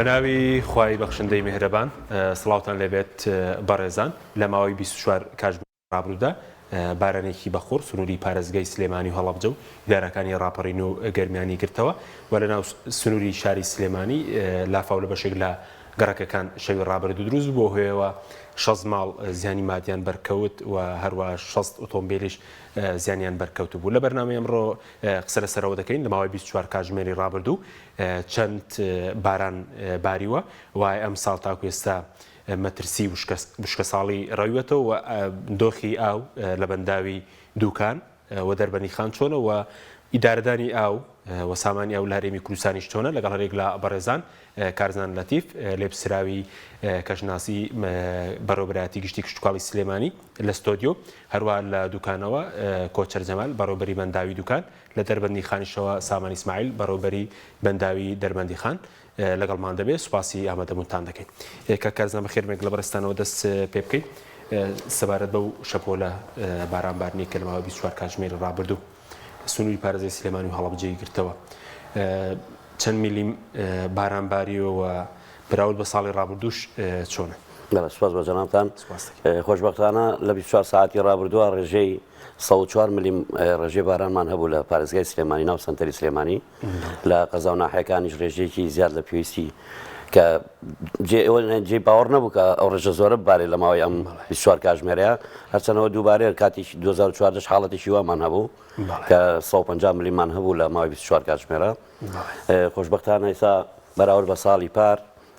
بەناوی خوای بەخشندەی میهرەبان سڵاوتان لێبێت بەڕێزان لە ماوەی 24 کاژمێر ڕابردوودا بارانێکی بەخوڕ سنووری پارێزگای سلێمانی و هەڵەبجە و ئیدارەکانی ڕاپەڕین و گەرمیانی گرتەوە و لەناو سنووری شاری سلێمانی لافاو لە بەشێک لە گەڕەکەکان شەوی ڕابردوو دروست بوو، بەوهۆیەوە 60 ماڵ زیانی مادیان بەرکەوت و هەروەها 60 ئۆتۆمبێلیش زیانیان بەرکەوتبوو. لە بەرنامەی ئەمڕۆ قسە لەسەرەوە دەکەین لە ماوەی 24 کاتژمێری ڕابردوو چەند باران باریوە و ئەمساڵ تاکو ئێستا مەترسی وشکەساڵی ڕەویوەتەوە و دۆخی ئاو لە بەنداوی دوکان و دەربەندیخان چۆنە و ئیدارەدانی ئاو و سامانی ئاو لە هەرێمی کوردستانیش چۆنە لەگەڵ هەرێک لە بەڕێزان کارزان لەتیف لێپرسراوی کەشناسی بەڕێوەبەرایەتی گشتی کشتوکاڵی سلێمانی لە ستۆدیۆ هەروە لە دوکانەوە کۆچەر جەمال بەڕێوەبەری بەنداوی دوکان لە دەربەندیخانیشەوە سامان ئیسماعیل بەڕێوەبەری بەنداوی دەربەندیخان لەگەڵمان دەبێت سوپاسی ئامادەبوونتان دەکەین. کاک کارزان بەخێربێن لە بەڕێزتانەوە دەست پێ بکەین سەبارەت بەو شەپۆلە بارانبارینەی کە لە ماوەی 24 کاتژمێری ڕابردوو سنووری پارێزگای سلێمانی و هەڵەبجەی گرتەوە چەند میلیم باران باریوە و بەراورد بە ساڵی ڕابردووش چۆنە؟ بەڵێ سوپاس بۆ جەنابتان. خۆشبەختانە لە 24 ساعەتی ڕابردووە ڕێژەی 104 ملیم ڕێژەی بارانمان هەبوو لە پارێزگای سلێمانی ناو سەنتەری سلێمانی. لە قەزا و ناحیەکانیش ڕێژەیەکی زیاد لە پێویستی کە جێ باوەڕ نەبوو کە ئەو ڕێژە زۆرە ببارێ لە ماوەی ئەم 24 کاژمێرەیە هەرچەنەوە دووبارەیە کاتێکی 2014 حاڵەتێکی وامان هەبوو کە 150 ملیمان هەبوو لە ماوەی 24 کاتژمێرە خۆشبەختانە ئێستا بەراورد بە ساڵی پار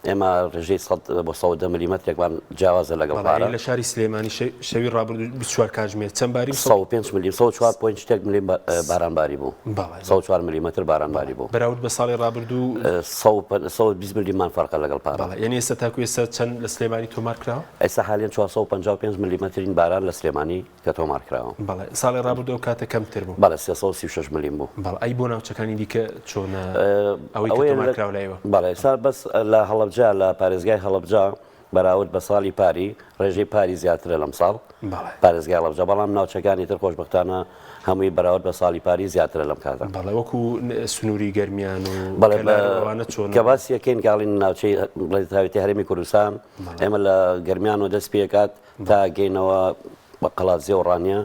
ئێمە ڕێژەی سەد بۆ 110 ملیمەترێکمان جیاوازە لەگەڵ پارە. لە شاری سلێمانی شەوی ڕابردوو 24 کاتژمێر چەند باری؟ 105 ملیم 104 point شتێک ملیم باران باری بوو. بەڵێ 104 ملیمەتر باران باری بوو. بەراورد بە ساڵی ڕابردوو؟ 120 ملیممان فەرقە لەگەڵ پارە. بەڵێ یەنی ئێستا تاکو ئێستا چەند لە سلێمانی تۆمار کراوە؟ ئێستا حالیەن 455 ملیمەترین باران لە سلێمانی کە تۆمار کراوە. بەڵێ ساڵی ڕابردوو ئەو کاتە کەمتر بوو. بەڵێ 336 ملیم بوو. بەڵێ ئەی بۆ ناوچەکانی دیکە چۆنە ئەوەی کە تۆمار کراوە لای ئێوە؟ بەڵێ ئێستا بەس لە هەڵەبجە لە پارێزگای هەڵەبجە بەراورد بە ساڵی پاری ڕێژەی پاری زیاترە لەم ساڵ پارێزگای هەڵەبجە بەڵام ناوچەکانی تر خۆشبەختانە هەمووی بەراورد بە ساڵی پاری زیاترە لەم کاتە. بەڵێ وەکو سنووری گەرمیان و کەلار و ئەوانە چۆنە؟ کە باسی ئەکەین کە ئەڵێین ناوچەی بڵێ هەرێمی کوردستان ئێمە لە گەرمیانەوە دەست پێکات تا گەینەوە بە قەڵادزێ و ڕانیە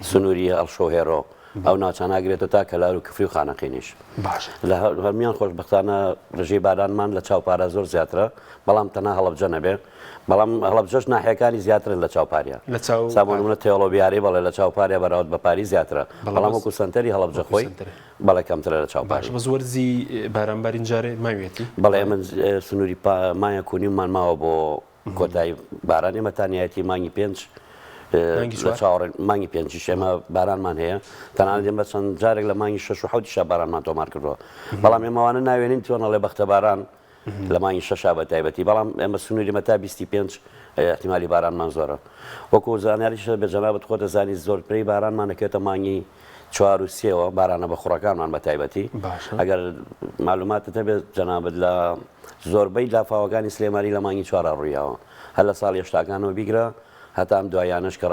سنووری هەڵشۆ هێرۆ ئەو ناوچانە ئەگرێتەوە تا کەلار و کفری و خانەقینیش. باشە. لە هەرمیان خۆشبەختانە ڕێژەی بارانمان لە چاو پارا زۆر زیاترە بەڵام تەنها هەڵەبجە نەبێ بەڵام هەڵەبجەش ناحیەکانی زیاترن لە چاو پاریا. لە چاو سا بۆ نمونە تێڵۆ بیارەی بەڵێ لە چاو پاریا بەراورد بە پاری زیاترە بەڵام وەکو سەنتەری هەڵەبجە خۆی بەڵێ کەمترە لە چاو پاری. باشە بەس وەرزی بارانبارین جارێ ماویەتی؟ بەڵێ ئێمە سنووری مایە کونیومان ماوە بۆ کۆتایی باران ئێمە تا نیایەتی مانگی پێنج لە چاوەڕێن مانگی پێنجیش ئێمە بارانمان هەیە تەنانەت ئێمە چەند جارێک لە مانگی شەش و حەوتیشا بارانمان تۆمار کردووە بەڵام ئێمەوانە ناوێنین چۆن ئەڵێ بەختە باران لە مانگی شەشا بە تایبەتی بەڵام ئێمە سنووری مە تا 25 احتیمالی بارانمان زۆرە وەکو زانیاریش بە جەنابت خۆت دەزانی زۆرترین بارانمان دەکەوێتە مانگی چوار و سێوە بارانە بە خوڕەکانمان بە تایبەتی ئەگەر معلوماتت هەبێت جەنابت لە زۆربەی لافاوەکانی سلێمانی لە مانگی چوارا ڕوویاوە هەر لە ساڵی هەشتاکانەوە بیگرە هەتا ئەم دواییانەش کە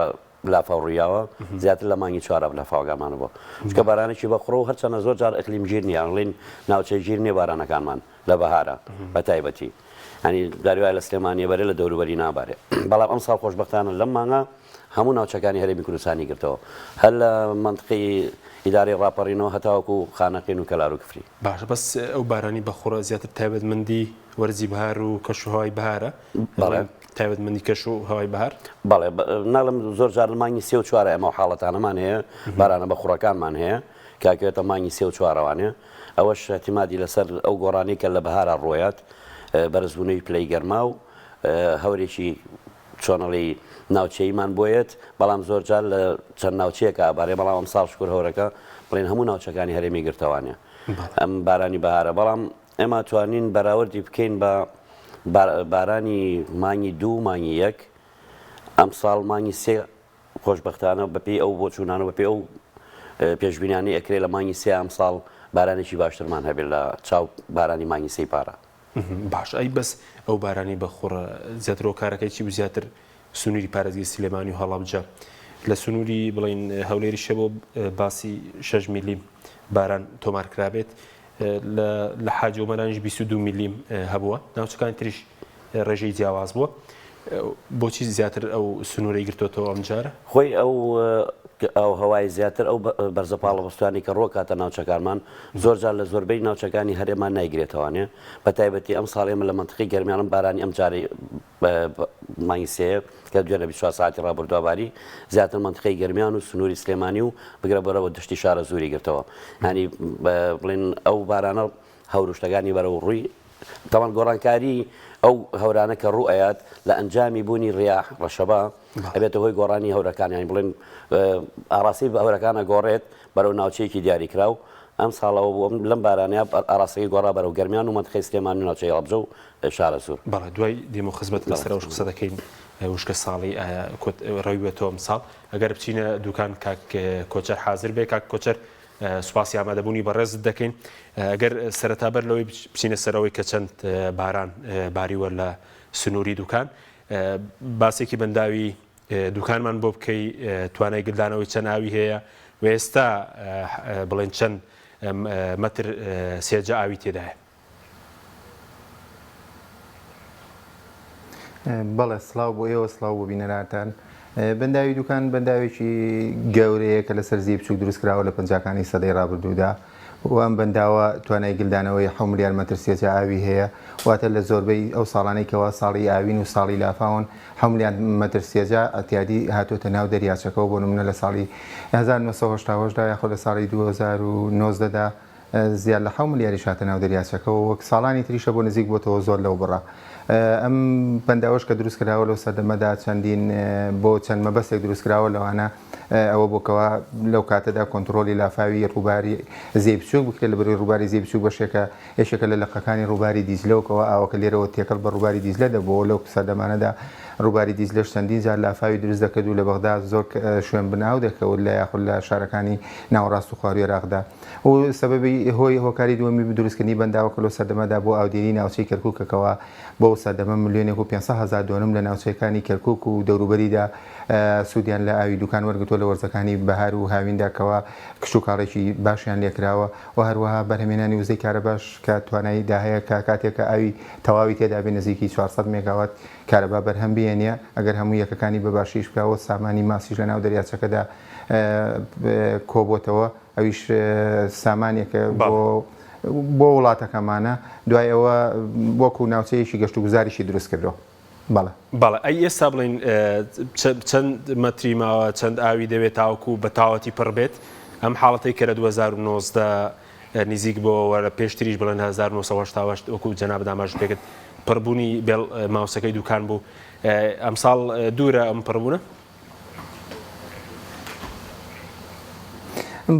لافاو ڕوویاوە زیاتر لە مانگی چوارا لافاوەکانمان بووە چونکە بارانێکی بە خوڕە و هەرچەندە زۆر جار ئەقلیم گیر نییە ئەڵێن ناوچەی گیر نییە بارانەکانمان لە بەهارە بە تایبەتی ینی جاری وایە لە سلێمانیە بەرێ لە دەوروبەری نابارێ بەڵام ئەمساڵ خۆشبەختانە لەم مانگە هەموو ناوچەکانی هەرێمی کوردستانی گرتەوە هەر لە مەنتقەی ئیدارەی ڕاپەڕینەوە هەتاوەکو خانەقین و کەلار و کفری. باشە بەس ئەو بارانی بەخوڕە زیاتر تایبەتمەندی وەرزی بەهار و کەش و هەوای بەهارە؟ بەڵێ. تایبەتمەندی کەش و هەوای بەهار؟ بەڵێ ناڵێم زۆر جار لە مانگی سێ و چوارە ئێمە ئەو حاڵەتانەمان هەیە بارانە بەخوڕەکانمان هەیە کە ئەکەوێتە مانگی سێ و چوارەوانێ ئەوەش ئیعتیمادی لەسەر ئەو گۆڕانەی کە لە بەهارا ڕوویات بەرزبوونەوەی پلەی گەرما و هەورێکی چۆنەڵی ناوچەییمان بۆیەت، بەڵام زۆرجار لە چەند ناوچەیەکا ئەبارێ، بەڵام ئەمساڵ شوکر هەورەکە بڵێین هەموو ناوچەکانی هەرێمی گرتەوانێ ئەم بارانی بەهارە، بەڵام ئێمە توانین بەراوردی بکەین بە بارانی مانگی دوو مانگی یەک، ئەمساڵ مانگی سێ خۆشبەختانە بەپێی ئەو بۆچوونانە بەپێی ئەو پێشبینانەی ئەکرێ لە مانگی سێ ئەمساڵ بارانێکی باشترمان هەبێت لە چاو بارانی مانگی سێی پارە. باشە ئەی بەس ئەو بارانی بەخوڕە زیاتر هۆکارەکەی چی بوو زیاتر سنووری پارێزگەی سلێمانی و هەڵەبجە لە سنووری بڵین هەولێریشە بۆ باسی 6 میلیم باران تۆمار کرابێت. لە حاجی ئۆمەرانیش 22 میلیم هەبووە، ناوچەکانی تریش ڕێژەی جیاواز بووە. بۆچی زیاتر ئەو سنوورەی گرتۆتەوە ئەمجارە؟ خۆی ئەو ئاووهەوای زیاتر ئەو بەرزە پاڵەپەستۆیانەی کە ڕۆکاتە ناوچەکانمان زۆر جار لە زۆربەی ناوچەکانی هەرێمان نایگرێتەوانێ بە تایبەتی ئەم ساڵ ئێمە لە مەنتقەی گەرمیانم بارانی ئەم جارەی مانگی سێ کە دوێنێ 24 ساعتی ڕابردووە باری زیاتر مەنتقەی گەرمیان و سنووری سلێمانی و بگرە بەرەوە دەشتی شارە زووری گرتەوە هەنی بڵێن ئەو بارانە هەوروشتەکانی بەرەو ڕووی تەوان گۆڕانکاری ئەو هەورانە کە ڕوو ئەیات لە ئەنجامی بوونی ڕیاح ڕەشەبا ئەبێتە هۆی گۆڕانی هەورەکان یانی بڵێن ئاڕاستەی هەورەکان ئەگۆڕێت بەرەو ناوچەیەکی دیاریکراو ئەم ساڵەوە بوو لەم بارانەیە ئاڕاستەکەی گۆڕا بەرەو گەرمیان و مەنتقەی سلێمانی و ناوچەی هەڵەبجە و شارەزوور. بەڵێ دوای دێم و خزمەت لەسەر ئەوش قسە دەکەین وشکە ساڵی ئایا ڕەویوەتەوە ئەمساڵ ئەگەر بچینە دوکان کاک کۆچەر حازر بێ کاک کۆچەر سوپاسی ئامادەبوونی بەڕێزت دەکەین. ئەگەر سەرەتا بەر لەوەی بچینە سەر ئەوەی کە چەند باران باریوە لە سنووری دوکان، باسێکی بەنداوی دوکانمان بۆ بکەی، توانای گلدانەوەی چەند ئاوی هەیە و ئێستا بڵێن چەند مەتر سێجا ئاوی تێدایە؟ بەڵێ سڵاو بۆ ئێوە سڵاو بۆ بینەرانتان. بەنداوی دوکان بەنداوێکی گەورەیە کە لەسەر زێی بچوک دروست کراوە لە پەنجاکانی سەدەی ڕابردوودا و ئەم بەنداوە توانای گلدانەوەی حەو ملیار مەتر سێجا ئاوی هەیە واتە لە زۆربەی ئەو ساڵانەی کەوا ساڵی ئاوین و ساڵی لافاون حەو ملیار مەتر سێجا ئەتیادی هاتۆتە ناو دەریاچەکەوە بۆ نمونە لە ساڵی 1970 دا یاخۆ لە ساڵی 2019 دا زیاد لە حەو ملیاریش هاتە ناو دەریاچەکەوە وەک ساڵانی تریشە بۆ نزیک بۆتەوە زۆر لەو بڕە. ئەم بەنداوەش کە دروست کراوە لەو سەردەمەدا چەندین بۆ چەند مەبەستێک دروست کراوە لەوانە ئەوە بۆ کەوا لەو کاتەدا کۆنتڕۆلی لافاوی ڕووباری زێی بچووک بکرێت لە بەرەی ڕووباری زێی بچووک بەشێکە یەکێکە لە لقەکانی ڕووباری دیجلەوە کەوا ئاوەکە لێرەوە تێکەڵ بە ڕووباری دیجلە دەبووەوە لەو سەردەمانەدا ڕووباری دیجلەش چەندین جار لافاوی دروست دەکرد و لە بەغدا زۆر شوێن بن ئاو دەکەوت لە یاخود لە شارەکانی ناوەڕاست و خواروی عێراقدا. و سەبەبی هۆی هۆکاری دووەمی دروستکردنی بەنداوەکە لەو سەردەمەدا بۆ ئاودێری ناوچەی کەرکوکە کەوا بەو سەردەمە ملیۆنێک و 500 هەزار دۆنم لە ناوچەکانی کەرکوک و دەوروبەریدا سوودیان لە ئاوی دوکان وەرگرتووە لە وەرزەکانی بەهار و هاویندا کەوا کشتوکاڵێکی باشیان لێکراوە و هەروەها بەرهەمێنانی وزەی کارەباش کە توانایی دا هەیە کە کاتێک کە ئاوی تەواوی تێدا بێ نزیکی 400 مێگاوات کارەبا بەرهەم بهێنێ ئەگەر هەموو یەکەکانی بە باشی ئیش بکا و سامانی ماسیش لە ناو دەریاچەکەدا کۆبۆتەوە ئەویش سامانێکە بۆ بۆ وڵاتەکەمانە دوای ئەوە وەکو ناوچەیەکی گەشت و گوزاریشی دروست کردووە بەڵێ. بەڵێ ئەی ئێستا بڵێین چەند مەتری ماوە چەند ئاوی دەوێت تاوەکو بە تەواوەتی پڕ بێت ئەم حاڵەتەی کە لە 2019 نزیک بۆەوە لە پێشتریش بڵێن 1970 وەکو جەنابت ئاماژەت پێکرد پڕبوونی بێڵ ماوسەکەی دوکان بوو ئەمساڵ دوورە ئەم پڕبوونە؟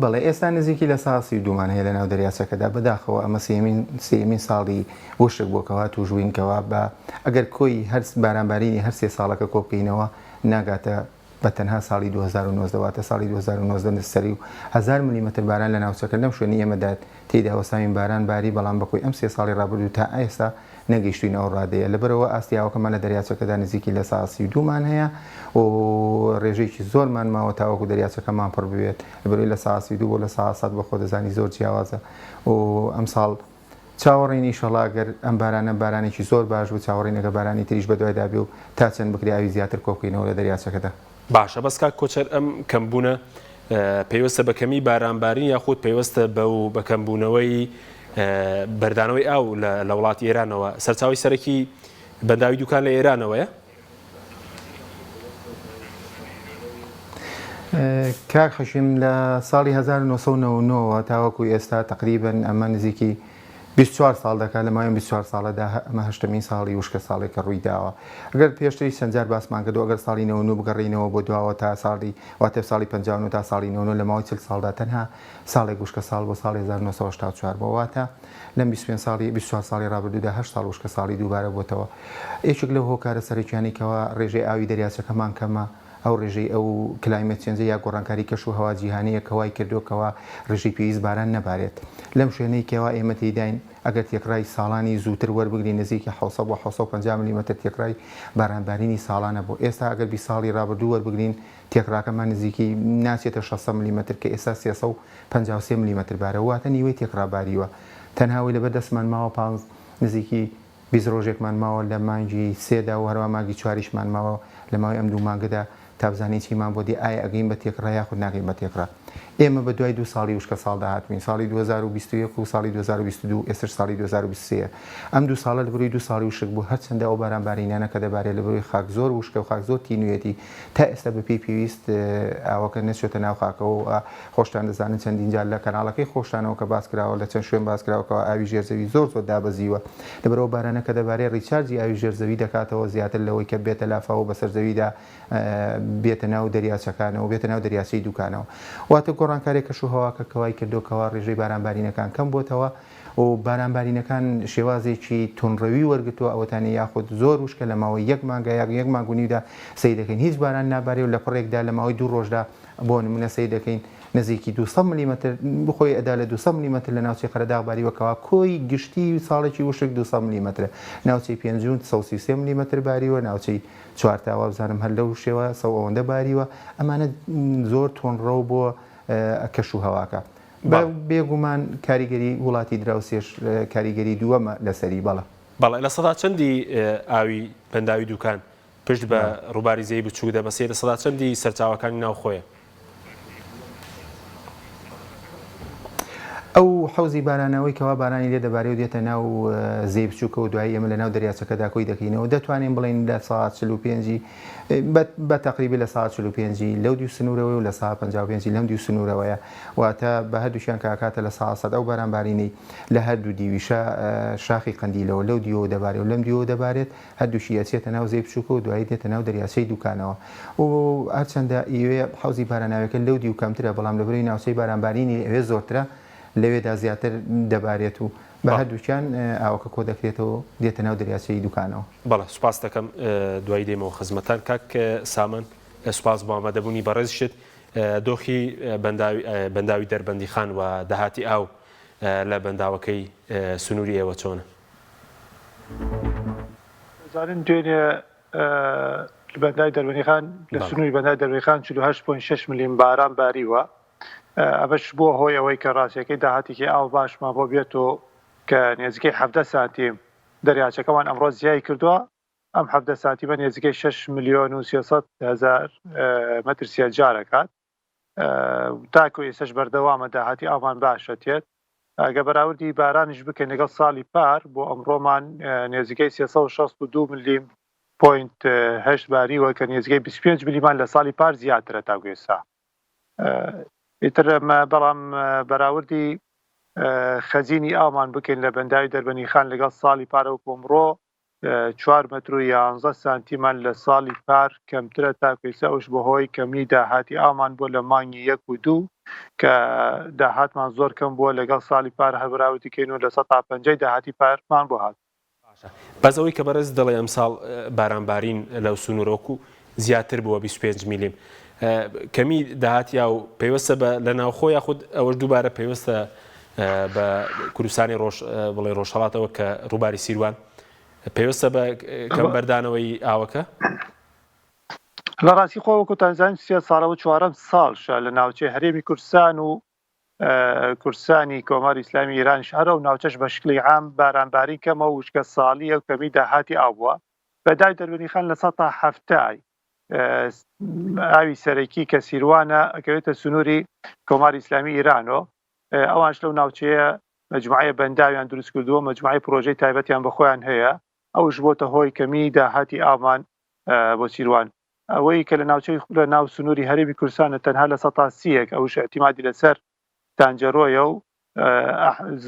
بەڵێ ئێستا نزیکی لە سا 32 مان هەیە لە ناو دەریاچەکەدا بەداخەوە ئەمە سێمین سێمین ساڵی وشک بووە کەوا توشبووین کەوا بە ئەگەر کۆی هەر بارانبارینی هەر سێ ساڵەکە کۆ بکەینەوە ناگاتە بە تەنها ساڵی 2019 واتە ساڵی 2019 سەری و هەزار ملیمەتر باران لە ناوچەکە لەم شوێنی ئێمەدا تێیدا وەستاوین باران باری بەڵام بە کۆی ئەم سێ ساڵی ڕابردوو تا ئێستا نەگەیشتووینە ئەو ڕادەیە لەبەرئەوە ئاستی ئاوەکەمان لە دەریاچەکەدا نزیکی 32% مان هەیە و ڕێژەیەکی زۆرمان ماوە تاوەکو دەریاچەکەمان پڕ ببێت لەبەرئەوەی 32% بۆ 100% بە خۆ دەزانی زۆر جیاوازە و ئەمساڵ چاوەڕێین ئیشەڵا گەر ئەم بارانە بارانێکی زۆر باش بوو چاوەڕێین ئەگەر بارانی تریش بەدوایدا بێ و تا چەند بکرێ ئاوی زیاتر کۆبکەینەوە لە دەریاچەکەدا. باشە بەس کاک کۆچەر ئەم کەمبوونە پەیوەستە بە کەمی بارانبارین یاخود پەیوەستە بەو بە کەمبوونەوەی بەردانەوەی ئاو لە وڵاتی ئێرانەوە سەرچاوی سەرەکی بەنداوی دوکان لە ئێرانەوەیە؟ کاک حەشیم لە ساڵی 1999ەوە تاوەکو ئێستا تقریبن ئەمە نزیکی 24 ساڵ دەکات لە ماوەی 24 ساڵەدا ئەمە هەشتەمین ساڵی وشکە ساڵێک کە ڕووی داوە ئەگەر پێشتری چەند جار باسمان کردو ئەگەر ساڵی 99 بگەڕینەوە بۆ دواوە تا ساڵی واتە ساڵی 59 تا ساڵی 99 لە ماوەی 40 ساڵدا تەنها ساڵێک وشکە ساڵ بۆ ساڵی 1984 بۆ واتە لەم 25 ساڵی 24 ساڵی ڕابردوودا 8 ساڵ وشکە ساڵی دووبارە بۆتەوە یەکێک لەو هۆکارە سەرەکیانەی کەوا ڕێژەی ئاوی دەریاچەکەمان کەمە، ئەو ڕێژەی ئەو climate change ە یا گۆڕانکاری کەش و هەوا جیهانییە کە وای کردووە کەوا ڕێژەی پێویست باران نەبارێت لەم شوێنەی کەوا ئێمە تێیداین. ئەگەر تێکڕای ساڵانی زووتر وەربگرین نزیکی 700 بۆ 750 ملیمەتر تێکڕای بارانبارینی ساڵانە بوو. ئێستا ئەگەر 20 ساڵی ڕابردوو وەربگرین تێکڕاکەمان نزیکی ناچێتە 600 ملیمەتر کە ئێستا 353 ملیمەتر بارە واتە نیوەی تێکڕا باریوە. تەنها ئەوەی لەبەر دەستمان ماوە پانز نزیکی 20 ڕۆژێکمان ماوە لە مانگی سێدا و هەروە مانگی چواریشمان ماوە لە ماوەی ئەم دوو مانگەدا تا بزانین چیمان بۆ دێ ئایا ئەگەین بە تێکڕا یاخود ناگەین بە تێکڕا. ئێمە بە دوای دوو ساڵی وشکە ساڵدا هاتووین، ساڵی 2021 و ساڵی 2022 ئێستش ساڵی 2023 ئەم دوو ساڵە لە بەرۆی دوو ساڵی وشک بوو هەرچەندە ئەو باران بارینانە کە دەبارێ لە بەرۆی خاک زۆر وشکە و خاک زۆر تینوویەتی تا ئێستا بە پێی پێویست ئاوەکە نەچۆتە ناو خاکەوە و خۆشتان دەزانن چەندین جار لە کەناڵەکەی خۆشتانەوە کە باس کراوە لە چەند شوێن باس کراوە کەوا ئاوی ژێر زەوی زۆر زۆر دابەزیوە لەبەرئەوە بارانە کە دەبارێ recharge ی ئاوی ژێر زەوی دەکاتەوە زیاتر لەوەی کە بێتە لافاو و بەسەر زەویدا بێتە ناو دەریاچەکانەوە بێتە ناو دەریاچەی دوکانەوە واتە گۆڕانکاری کەش و هەواکە کەوای کردو کەوا ڕێژەی بارانبارینەکان کەم بۆتەوە و بارانبارینەکان شێوازێکی تونڕەوی وەرگتووە ئەوەتانێ یاخود زۆر وشکە لە ماوەی یەک مانگە یا یەک مانگ و نیودا سەیر دەکەین هیچ باران نابارێ و لە پڕێکدا لە ماوەی دوو ڕۆژدا بۆ نمونە سەیر دەکەین نزیکی 200 ملیمەتر بخۆی ئەدا لە 200 ملیمەتر لە ناوچەی قەرەداغ باریوە کەوا کۆی گشتی ساڵێکی وشک 200 ملیمەترە ناوچەی پێنجوون 133 ملیمەتر باریوە ناوچەی چوارتا وابزانم هەر لەو شێوە سەو ئەوەندە باریوە ئەمانە زۆر تۆنڕەو بۆ کەش و هەواکە بێگومان کاریگەری وڵاتی دراوسێش کاریگەری دووەمە لەسەری بەڵێ. بەڵێ لە سەدا چەندی ئاوی بەنداوی دوکان پشت بە ڕووباری زێی بچووک دەبەستێ لە سەدا چەندی سەرچاوەکانی ناوخۆیە؟ ئەو حەوزی باراناوەی کەوا بارانی لێ دەبارێ و دێتە ناو زێی بچووکەوە دوایی ئێمە لە ناو دەریاچەکەدا کۆی دەکەینەوە دەتوانین بڵێین لە سەدا 45 ی بە تەقریبی لە سەدا 45 ی لەو دیو سنوورەوەی و لە سەدا 55 ی لەم دیو سنوورەوەیە واتە بە هەردووکیان کە ئەکاتە لە سەدا سەد ئەو بارانبارینەی لە هەردوو دیوی شاخی قەندیلەوە لەو دیوەوە دەبارێ و لەم دیوەوە دەبارێت هەردووکی ئەچێتە ناو زێی بچووکەوە دوایی دێتە ناو دەریاچەی دووکانەوە و هەرچەندە ئیوێ حەوزی باراناویەکە لەو دیو کەمترە بەڵام لەبەرەی ناوچەی بارانبارینی ئەوێ زۆرترە لەوێدا زیاتر دەبارێت و بە هەردووکیان ئاوەکە کۆدەکرێتەوە و دێتە ناو دەریاچەی دووکانەوە. بەڵێ سوپاست دەکەم دوایی دێمەوە خزمەتان کاک سامان سوپاس بۆ ئامادەبوونی بەڕێزیشت دۆخی بەنداوی بەنداوی دەربەندیخان و داهاتی ئاو لە بەنداوەکەی سنووری ئێوە چۆنە؟ دەزانن دوێنێ لە بەنداوی دەربەندیخان لە سنووری بەنداوی دەربەندیخان 48.6 ملیم باران باریوە ئەمەش بووە هۆی ئەوەی کە ڕاستیەکەی داهاتێکی ئاو باشمان بۆ بێت و کە نێزیکەی 17 سانتیم دەریاچەکەمان ئەمڕۆ زیای کردووە ئەم 17 سانتیمە نێزیکەی 6 ملیۆن و 300 هەزار مەتر سێجار ئەکات تاکو ئێستاش بەردەوامە داهاتی ئاومان باشە تێت ئەگە بەراوردی بارانیش بکەین لەگەڵ ساڵی پار بۆ ئەمڕۆمان نێزیکەی 362 ملیم point هەشت باریوە کە نێزیکەی 25 ملیمان لە ساڵی پار زیاترە تاکو ئێستا ئیتر بەڵام بەراوردی خەزینی ئاومان بکەین لە بەنداوی دەربەنیخان لەگەڵ ساڵی پارە وەکو ئەمڕۆ چوار مەتر و یانزە سانتیمان لە ساڵی پار کەمترە تاکو ئێستا ئەوش بەهۆی کەمی داهاتی ئاومان بووە لە مانگی یەک و دوو کە داهاتمان زۆر کەم بووە لەگەڵ ساڵی پار هەر بەراوردی کەین و لە سەتا پەنجای داهاتی پارمان بۆ هات. باشە بەس ئەوەی کە بەڕێزت دەڵێی ئەمساڵ باران بارین لەو سنوورە وەکو زیاتر بووە 25 میلیم کەمی داهاتی ئاو پەیوەستە بە لە ناوخۆ یاخود ئەوەش دووبارە پەیوەستە بە کوردستانی ڕۆژ بڵێ ڕۆژهەڵاتەوە کە ڕووباری سیروان پەیوەستە بە کەم بەردانەوەی ئاوەکە؟ لە ڕاستی خۆ وەکو تانزانین سێ ساڵەوە چوارەم ساڵشە لە ناوچەی هەرێمی کوردستان و کوردستانی کۆماری ئیسلامی ئێرانیش هەر ئەو ناوچەش بە شکلی عام بارانبارین کەمە و وشکە ساڵیە و کەمی داهاتی ئاو بووە بەدای دەربەنیخان لە سەتا حەفتای ئاوی سەرەکی کە سیروانە ئەکەوێتە سنووری کۆماری ئیسلامی ئیرانەوە ئەوانش لەو ناوچەیە مجموعەیە بەنداویان دروست کردووە مجموعەی پرۆژەی تایبەتیان بە خۆیان هەیە ئەوش بۆتە هۆی کەمی داهاتی ئاومان بۆ سیروان ئەوەی کە لە ناوچەی لە ناو سنووری هەرێمی کوردستانە تەنها لە سەتا سیەک ئەوش ئیعتیمادی لەسەر تانجەرۆیە و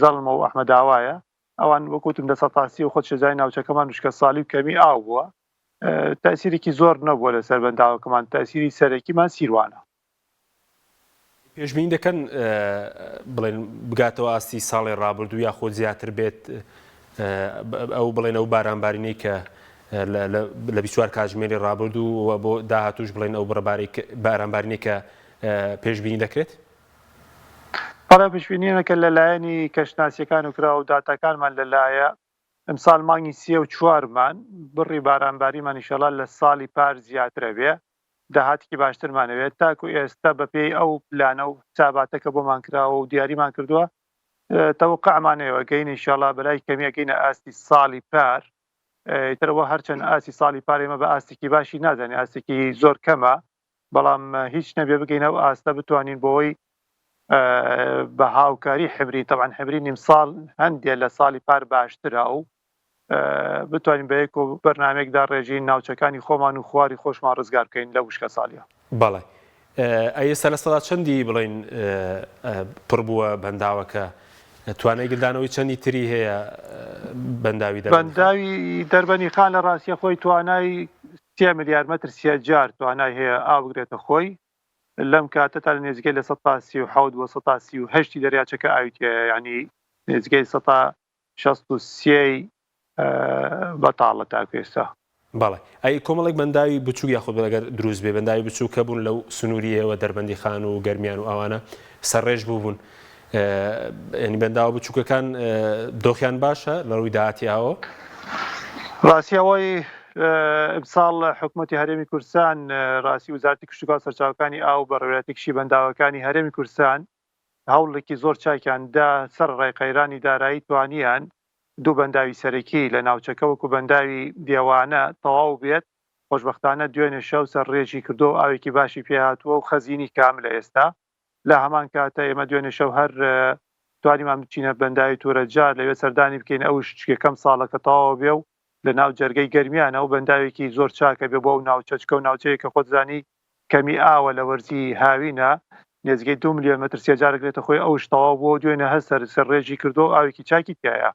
زەڵمە و ئەحمەداوایە ئەوان وەک وتم لە سەتا سی و خۆت شێزای ناوچەکەمان وشکە ساڵی و کەمی ئاو بووە تەئسیرێکی زۆر نەبووە لەسەر بەنداوەکەمان تەئسیری سەرەکیمان سیروانە. پێشبینی دەکەن بڵێن بگاتەوە ئاستی ساڵی ڕابردوو یاخود زیاتر بێت ئەو بڵێن ئەو بارانبارینەی کە لە 24 کاتژمێری ڕابردوو و بۆ داهاتوش بڵێن ئەو بڕە بارانبارینەی کە پێشبینی دەکرێت؟ بەڵێ پێشبینیەکە لە لایەنی کەشناسیەکان و کرا و داتاکانمان لەلایە ئەمساڵ مانگی سێ و چوارمان بڕی بارانباریمان ئیشەڵا لە ساڵی پار زیاترە بێ داهاتێکی باشترمان هەبێت تاکو ئێستا بەپێی ئەو پلانە و حساباتە کە بۆمان کراوە و دیاریمان کردووە. تەوەقعمان هەیە گەین ئینشاڵا بەلای کەمی ئەگەینە ئاستی ساڵی پار ئیتر ئەوە هەرچەند ئاستی ساڵی پار ئێمە بە ئاستێکی باشی نازانین ئاستێکی زۆر کەمە بەڵام هیچ نەبێ بگەینە ئەو ئاستە بتوانین بۆی بە هاوکاری حبری تەبعەن حبری نیمساڵ هەندێ لە ساڵی پار باشترە و بتوانین بە یەک و بەرنامەیەک داڕێژین ناوچەکانی خۆمان و خواری خۆشمان ڕزگار بکەین لە وشکە ساڵیە. بەڵێ ئەی ئێستا لە سەدا چەندی بڵێین پڕ بووە بەنداوەکە؟ توانای گلدانەوەی چەندی تری هەیە بەنداوی دەربەندیخان؟ بەنداوی دەربەندیخان لە ڕاستیە خۆی توانای سێ ملیار مەتر سێجار توانای هەیە ئاو بگرێتە خۆی لەم کاتەتا لە نێزیکەی لە 37 بۆ 38 دەریاچەکە ئاوی تیایە یانی نێزیکەی 63 ی بەتاڵە تاکو ئێستا. بەڵێ ئەی کۆمەڵێک بەنداوی بچوک یاخود ئەگەر دروست بێ بەنداوی بچوک هەبوون لەو سنووری ئێوە دەربەندیخان و گەرمیان و ئەوانە سەرڕێژ بووبوون یعنی بەنداوە بچووکەکان دۆخیان باشە لە ڕووی داهاتی ئاوە؟ ڕاستی ئەوەی ئمساڵ حکوومەتی هەرێمی کوردستان ڕاستی وزارەتی کشتوکاڵ سەرچاوەکانی ئاو بە ڕێوەتی کشی بەنداوەکانی هەرێمی کوردستان هەوڵێکی زۆر چاکیان دا سەرەڕای قەیرانی دارایی توانیان دوو بەنداوی سەرەکی لە ناوچەکە وەکو بەنداوی دێوانە تەواو بێت، خۆشبەختانە دوێنێ شەو سەرڕێژی کردووە و ئاوێکی باشی پێ هاتووە و خەزینی کاملە ئێستا. لە هەمان کاتە ئێمە دوێنێ شەو هەر توانیمان بچینە بەنداوی تورەجار لەوێ سەردانی بکەین ئەوش یەکەم ساڵە کە تەواو بێ و لە ناو جەرگەی گەرمیانە و بەنداوێکی زۆر چاکە بێ بۆ ئەو ناوچە چکە و ناوچەیە کە خۆت زانی کەمی ئاوە لە وەرزی هاوینە نێزیکەی دوو ملیۆن مەتر سێجا دەگرێتە خۆی ئەوش تەواو بووە و دوێنێ هەر سەر سەرڕێژی کردووە و ئاوێکی چاکی تیایە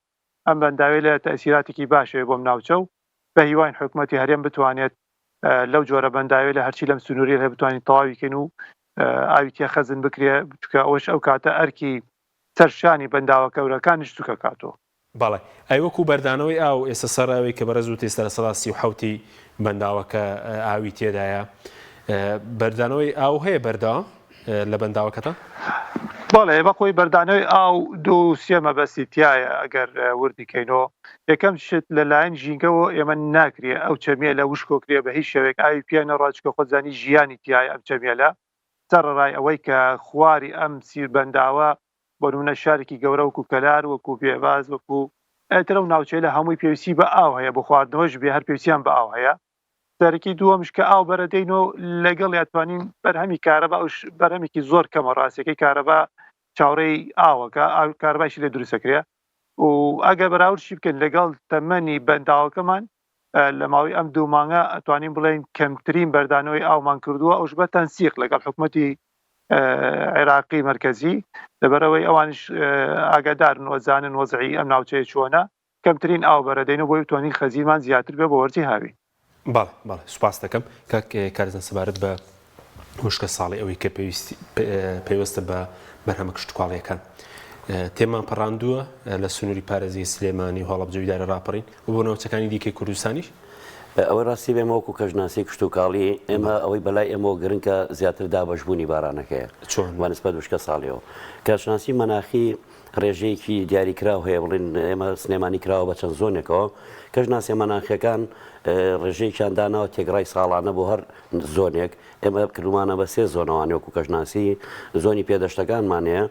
ئەم بەنداوەی لە تەئسیراتێکی باش هەیە بۆم ناوچە و بە هیواین حکومەتی هەرێم بتوانێت لەو جۆرە بەنداوەی لە هەرچی لەم سنووریە هەیە بتوانین تەواوی کەین و ئاوی تێ خەزن بکرێ چونکە ئەوەش ئەو کاتە ئەرکی سەر شانی بەنداوە گەورەکانیش سوکەکاتەوە. بەڵێ ئەی وەکو بەردانەوەی ئاو ئێستا سەر ئەوەی کە بەڕێز وتی ئێستا 37% ی بەنداوەکە ئاوی تێدایە بەردانەوەی ئاو هەیە بەردەوام لە بەنداوەکەتان؟ بەڵێ بەخۆی بەردانەوەی ئاو دوو سێ مەبەستی تایە ئەگەر وردی کەینەوە یەکەم شت لەلایەن ژینگەوە ئێمە ناکرێ ئەو چەمیە لە وشکۆکرێ بە هیچ شێوەیەک ئاوی پێ نەڕا چکە خۆت زانی ژیانی تایە ئەم چەمیەلە سەرەڕای ئەوەی کە خواری ئەم سیر بەنداوە بۆ نمونە شارێکی گەورە وەکو کەلار وەکو بێباز وەکو ئەتر ئەو ناوچەیلە هەمووی پێویستی بە ئاو هەیە بۆ خواردنەوەش بێ هەر پێویستیان بە ئاو هەیە سەرەکی دووەمش کە ئاو بەرەدەین و لەگەڵ یا توانین بەرهەمی کارەبا ئەوش بەرهەمێکی زۆر کەمە ڕاستیەکەی کارەبا چاوەڕێی ئاوەکە ئاو کارەبایشی لێ دروستەکرێ و ئەگەر بەراوردشی بکەین لەگەڵ تەمەنی بەنداوەکەمان لە ماوەی ئەم دوو مانگە ئەتوانین بڵێین کەمترین بەردانەوەی ئاومان کردووە ئەوش بە تەنسیق لەگەڵ حکومەتی عێراقی مەرکەزی لەبەرئەوەی ئەوانیش ئاگادارن و ئەزانن وەزعی ئەم ناوچەیە چۆنە کەمترین ئاو بەرەدەین و بۆی بتوانین خەزینمان زیاتر بێ بۆ وەرزی هاوین. بەڵێ بەڵێ سوپاست دەکەم کاک کارزان سەبارەت بە وشکە ساڵی ئەوەی کە پێویستی پەیوەستە بە بەرهەمە کشتوکاڵیەکان تێمان پەڕاندووە لە سنووری پارێزگەی سلێمانی و هەڵەبجە و ئیدارە ڕاپەڕین و بۆ ناوچەکانی دیکەی کوردستانیش ئەوەی ڕاستی بێ ئێمە وەکو کەشناسی کشتوکاڵی ئێمە ئەوەی بەلای ئێمەوە گرنگە زیاتر دابەشبوونی بارانەکەیە چۆن؟ بە نسبەت وشکە ساڵیەوە کەشناسی مەناخی ڕێژەیەکی دیاریکراو هەیە بڵین ئێمە سلێمانی کراوە بە چەند زۆنێکەوە کەشناسیە مەناخیەکان ڕێژەیەکیان داناوە تێکڕای ساڵانە بۆ هەر زۆنێک ئێمە کردومانە بە سێ زۆنەوانی وەکو کەشناسی زۆنی پێدەشتەکانمان هەیە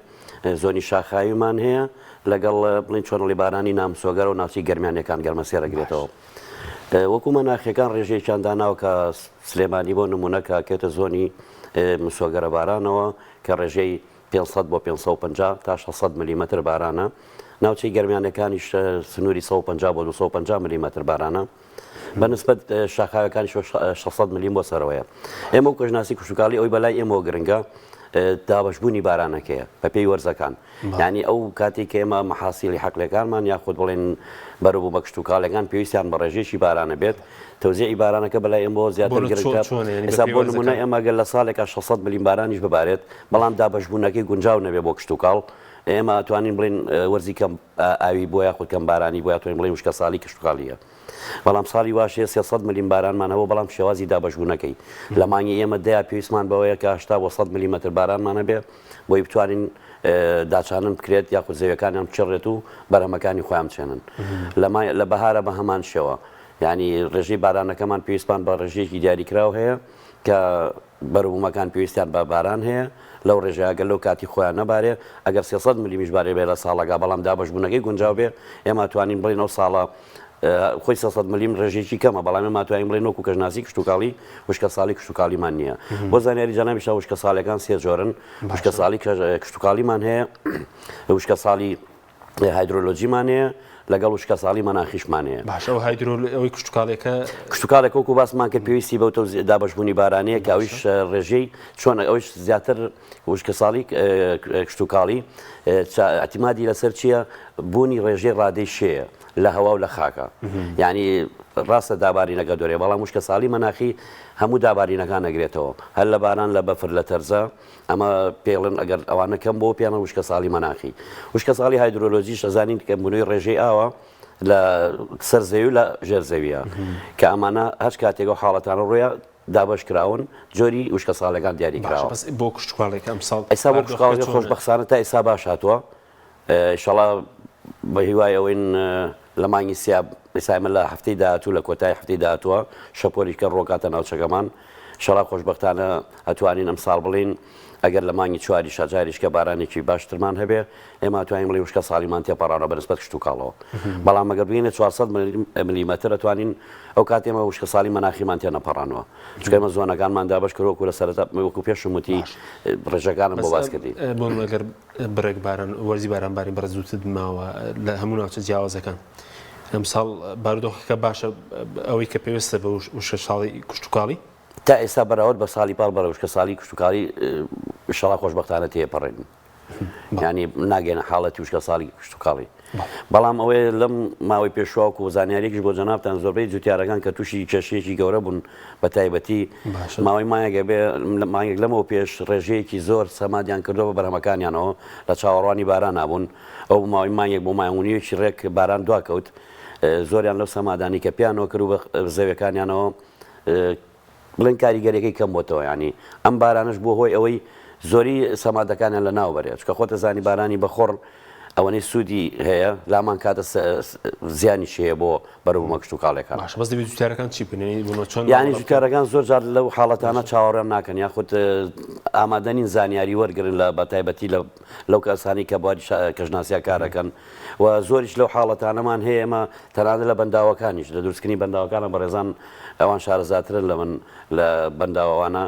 زۆنی شاخاویمان هەیە لەگەڵ بڵین چۆنڵی بارانی نامسۆگەرە و ناوچەی گەرمیانەکان گەرمەسێرە گرێتەوە وەکو مەناخیەکان ڕێژەیەکیان داناوە کە سلێمانی بۆ نمونە کە کێتە زۆنی مسۆگەرە بارانەوە کە ڕێژەی 500 بۆ 550 تا 600 ملیمەتر بارانە ناوچەی گەرمیانەکانیش سنووری 150 بۆ 250 ملیمەتر بارانە بە نسبەت شاخاوەکانیش 600 ملیم بۆ سەرەوەیە ئێمە و کەشناسی کشتوکاڵی ئەوی بەلای ئێمەوە گرنگە دابەشبوونی بارانەکەیە بەپێی وەرزەکان یانی ئەو کاتێک کە ئێمە مەحاسیلی حەقلەکانمان یاخود بڵێن بەروبوومە کشتوکاڵەکان پێویستیان بە ڕێژەیەکی بارانە بێت تەوزیعی بارانەکە بەلای ئێمەوە زیاتر گرنگە ئێستا بۆ نمونە ئێمە گەر لە ساڵێکا 600 ملیم بارانیش ببارێت بەڵام دابەشبوونەکەی گونجاو نەبێ بۆ کشتوکاڵ ئێمە ئەتوانین بڵێین وەرزی کەم ئاوی بۆ یاخود کەم بارانی بۆ یاتوانین بڵێین وشکەساڵی کشتوکاڵییە بەڵام ساڵی واش هەیە 300 ملیم بارانمان هەبوو بەڵام شێوازی دابەشبوونەکەی لە مانگی ئێمە دەیا پێویستمان بەوەیە کە 80 بۆ 100 ملیمەتر بارانمان هەبێ بۆی بتوانین داچانن بکرێت یاخود زەویەکانیان بچڕێت و بەرهەمەکانی خۆیان بچێنن لە بەهارە بە هەمان شێوە یعنی ڕێژەی بارانەکەمان پێویستمان بە ڕێژەیەکی دیاریکراو هەیە. کە بەروبوومەکان پێویستیان بە باران هەیە لەو ڕێژەیە گەر لەو کاتی خۆیان نەبارێ ئەگەر 300 ملیمیش بارێ بێ لە ساڵەکە بەڵام دابەشبوونەکەی گونجاو بێ ئێمە توانین بڵێین ئەو ساڵە خۆی 300 ملیم ڕێژەیەکی کەمە بەڵام ئێمە توانین بڵێین وەکو کەشناسی کشتوکاڵی وشکەساڵی کشتوکاڵیمان نییە بۆ زانیاری جەنابیشتان وشکەساڵیەکان سێ جۆرن وشکەساڵی کشتوکاڵیمان هەیە وشکەساڵی هایدرۆلۆجیمان هەیە لەگەڵ وشکەساڵی مەناخیشمان هەیە. باشە ئەو هایدرۆ ئەوەی کشتوکاڵێکە؟ کشتوکاڵێک وەکو باسمان کرد پێویستی بەو تەوزیع دابەشبوونی بارانەیە کە ئەویش ڕێژەی چۆن ئەویش زیاتر وشکەساڵی کشتوکاڵی ئیعتیمادی لەسەر چییە؟ بوونی ڕێژەی ڕادەی شێیە لە هەوا و لە خاکە یعنی ڕاستە دابارینەکە دۆرێ بەڵام وشکەساڵی مەناخی هەموو دابارینەکان ئەگرێتەوە هەر لە باران لە بەفر لە تەرزە ئەمە پێڵن ئەگەر ئەوانە کەم بۆ پێیانە وشکەساڵی مەناخی. وشکەساڵی هایدرۆلۆجیش ئەزانین کەمبوونەوەی ڕێژەی ئاوە لە سەر زەوی و لە ژێر زەویە کە ئەمانە هەچ کاتێک ئەو حاڵەتانە ڕوویە دابەش کراون جۆری وشکەساڵەکان دیاری کراوە. باشە بەس بۆ کشتوکاڵێک ئەمساڵ ئێستا بۆ کشتوکاڵەکە خۆشبەختانە تا ئێستا باش هاتووە ئیشەڵا بە هیوای ئەوەین لە مانگی سیا ئێستا ئێمە لە هەفتەی داهاتوو لە کۆتایی هەفتەی داهاتووە شەپۆلیش کە ڕۆکاتە ناوچەکەمان ئیشەڵا خۆشبەختانە ئەتوانین ئەمساڵ بڵێین ئەگەر لە مانگی چواریشا جاریشکە بارانێکی باشترمان هەبێ ئێمە ئەتوانین بڵێین وشکە ساڵیمان تێپەڕانەوە بە نسبەت کشتوکاڵەوە بەڵام ئەگەر بگەینە 400 ملیمەتر ئەتوانین ئەو کات ئێمە وشکە ساڵی مەناخیمان تێنەپەڕانەوە چونکە ئێمە زۆنەکانمان دابەش کرد وەکو لە سەرەتا وەکو پێشم وتی ڕێژەکانم بۆ باس کردی. بۆ ئەگەر بڕێک باران وەرزی باران بارین بەڕێز وتت ماوە لە هەموو ناوچە جیاوازەکان ئەمساڵ بارودۆخەکە باشە ئەوەی کە پێویستە بە وشکە ساڵی کشتتوکاڵی تا ئێستا بەراورد بە ساڵی پار بەڵێ وشکە ساڵی کشتتوکاڵی شەڵا خۆشببختانە تێپەڕێن ینی ناگەێنە حاڵەتی وشکە ساڵی کشتتوکاڵی بەڵام ئەوەیە لەم ماوەی پێشوە و زانیاریەکیش بۆ جەنابتان زۆربەی جوتیارەکان کە تووشی کێشەیەکی گەورە بوون بە تایبەتی ماوەی مانگێک بێ مانگێک لەمەوە پێش ڕێژەیەکی زۆر سەمادیان کردووە بە بەرهەمەکانیانەوە لە چاوەڕوانی باران نابوون ئەو ماوەی مانگێک بۆ مایونیەکی ڕێک باران دواکەوت زۆریان لەو سەمادانی کە پیانەوە کرد و بە زەویەکانیانەوە بڵێن کاریگەریەکەی کەم بۆتەوە یانی ئەم بارانەش بووە هۆی ئەوەی زۆری سەمادەکانیان لە ناو بەرێت چونکە خۆتە زانی بارانی بەخۆڕ ئەوەنەی سوودی هەیە لامان کاتە زیانیش هەیە بۆ بەروبوومە کشتوکاڵیەکان. باشە بەس دەبێت جوتیارەکان چی بکەن یانی بۆ چۆن یانی جوتیارەکان زۆر جار لەو حاڵەتانە چاوەڕێن ناکەن یاخود ئامادە نین زانیاری وەرگرن لە بەتایبەتی لە لەو کەسانی کە بواری کەشناسیا کارەکەن و زۆریش لەو حاڵەتانەمان هەیە ئێمە تەنانەت لە بەنداوەکانیش لە دروستکردنی بەنداوەکانە بەڕێزان ئەوان شارەزاترن لە من لە بەنداوەوانە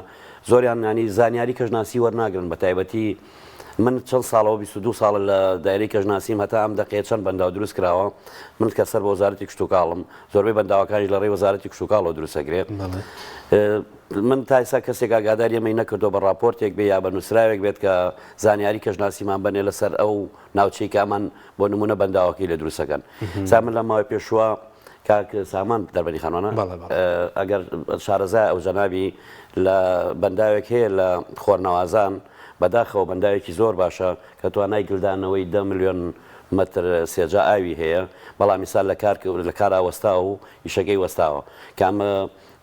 زۆریان ینی زانیاری کەشناسی وەرناگرن بە تایبەتی من چەند ساڵەوە 22 ساڵە لە دایرەی کەشناسیم هەتا ئەم دەقەیە چەند بەنداو دروست کراوە من کە سەر بە وەزارەتی کشتوکاڵم زۆربەی بەنداوەکانیش لە ڕێی وەزارەتی کشتوکاڵەوە دروستەکرێت من تا ئێستا کەسێک ئاگاداری ئەمەی نەکردووە بە ڕاپۆرتێک بێ یا بە نووسراوێک بێت کە زانیاری کەشناسیمان بەنێ لەسەر ئەو ناوچەی کە ئەمان بۆ نمونە بەنداوەکەی لێ دروستەکەن سا من لە ماوەی پێشووە کاک سامان دەربەنی خانوانە ئەگەر شارەزای ئەو جەنابی لە بەنداوێک هەیە لە خۆرنەوازان بەداخەوە بەنداوێکی زۆر باشە کە توانای گلدانەوەی دە ملیۆن مەتر سێجا ئاوی هەیە بەڵام ئیستا لە کار لە کارا وەستاوە و ئیشەکەی وەستاوە کە ئەمە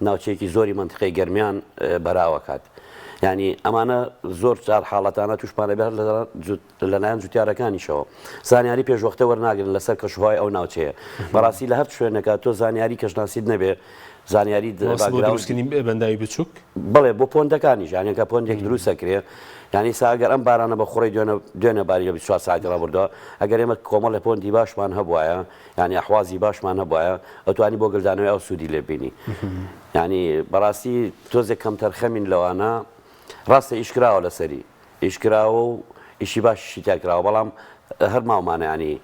ناوچەیەکی زۆری مەنتیقەی گەرمیان بەراوە کات یانی ئەمانە زۆر جار حاڵەتانە توشمان ئەبێ هەر لەلایەن جوتیارەکانیشەوە زانیاری پێشوەختە وەرناگرن لەسەر کەشوهوای ئەو ناوچەیە بەڕاستی لە هەر شوێنێکا تۆ زانیاری کەشناسیت نەبێ زانیاری دروستکردنی بەنداوی بچووک بڵێ بۆ پۆندەکانیش یانە کە پۆندێک دروستەکرێ یانی سا ئەگەر ئەم بارانە بە خوڕی دوێنە دوێنە باری لە 24 ساعتی ڕابردووە ئەگەر ئێمە کۆمەڵێ پۆندی باشمان هەبوایە یانی ئەحوازی باشمان هەبوایە ئەتوانی بۆ گلدانەوەی ئەو سوودی لێ بینی یانی بەڕاستی تۆزێک کەمتەرخەمین لەوانە ڕاستە ئیش کراوە لەسەری ئیش کراوە و ئیشی باشیشی تیا کراوە بەڵام هەر ماومانە ینی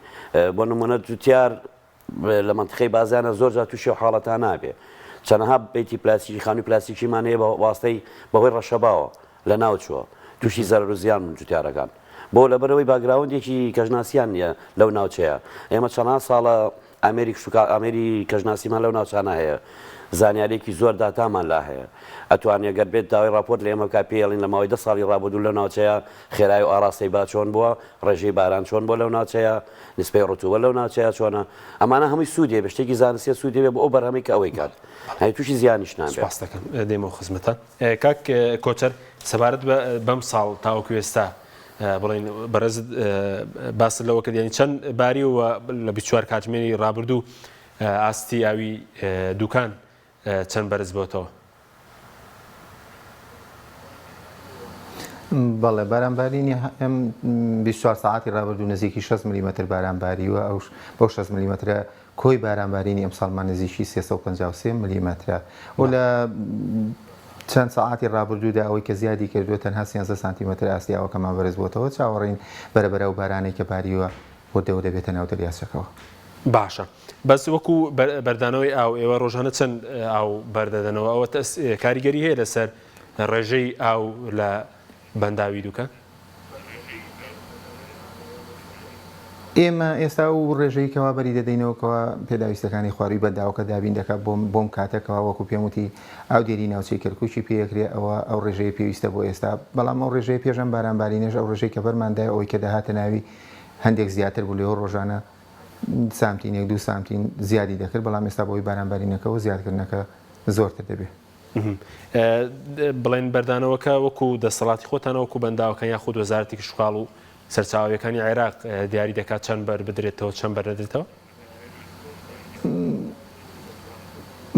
بۆ نمونە جوتیار لە منتیقەی بازیانە زۆر جار تووشی ئەو حاڵەتانە نابێ چەنەها بیتی پلاستیکی خانووی پلاستیکیمان هەیە بە واستەی بەهۆی ڕەشەباوە لە ناو چووە تووشی زەرەر و زیان بوون جوتیارەکان بۆ لەبەرەوەی باگراوندێکی کەشناسیان نییە لەو ناوچەیە ئێمە چەندان ساڵە ئامێری کشتوکا ئامێری کەشناسیمان لەو ناوچانە هەیە زانیاریەکی زۆر داتامان لا هەیە ئەتوانێ گەر بێت داوای ڕاپۆرت لە ئێمە بکا پێی ئەڵێین لە ماوەی دە ساڵی ڕابردوو لەو ناوچەیە خێرای و ئاڕاستەی با چۆن بووە ڕێژەی باران چۆن بووە لەو ناوچەیە نسبەی ڕتوبە لەو ناوچەیە چۆنە ئەمانە هەمووی سوودی هەیە شتێکی زانستیە سوودی هەبێ بۆ ئەو بەرهەمەی کە ئەوەی کات یانی تووشی زیانیش نابێت. سوپاست دەکەم دێمەوە خزمەتان کاک کۆچەر سەبارەت بە بەم ساڵ تاوەکو ئێستا بڵێن بەڕێزت باست لەوە کرد یانی چەند باریوە لە 24 کاتژمێری ڕابردوو ئاستی ئاوی دوکان چەند بەرز بۆتەوە؟ بەڵێ بارانبارینی ئەم 24 سەعاتی ڕابردوو نزیکی 6 ملیمەتر باران باریوە ئەو بەو 6 ملیمەترە کۆی بارانبارینی ئەمساڵمان نزیکی 353 ملیمەترە و لە چەند سەعاتی ڕابردوودا ئەوەی کە زیادی کردووە تەنها 13 سانتیمەتر ئاستی ئاوەکەمان بەرز بۆتەوە چاوەڕێین بەرەبەرە ئەو بارانەی کە باریوە وردە وردە بێتە ناو دەریاچەکەوە. باشە بەس وەکو بەردانەوەی ئاو ئێوە ڕۆژانە چەند ئاو بەردەدەنەوە ئەوە کاریگەری هەیە لەسەر ڕێژەی ئاو لە بەنداوی دوکان؟ ئێمە ئێستا ئەو ڕێژەی کەوا بەری دەدەینەوە کەوا پێداویستەکانی خوارووی بەنداوەکە دابین دەکات بۆم بۆم کاتە کەوا وەکو پێم وتی ئاودێری ناوچەی کەرکوکی پێ ئەکرێ ئەوە ئەو ڕێژەیە پێویستە بۆ ئێستا بەڵام ئەو ڕێژەیە پێش ئەم بارانبارینەش ئەو ڕێژەی کە بەرمان دایە ئەوەی کە دەهاتە ناوی هەندێک زیاتر بوو لێوە ڕۆژانە سانتینێک دوو سانتین زیادی دەکرد بەڵام ئێستا بەهۆی بارانبارینەکەوە زیادکردنەکە زۆرتر دەبێ. بڵێن بەردانەوەکە وەکو دەسەڵاتی خۆتانە وەکو بەنداوەکان یاخود وەزارەتی کشتوکاڵ و سەرچاوەکانی عێراق دیاری دەکات چەند بەر بدرێتەوە چەند بەر نەدرێتەوە؟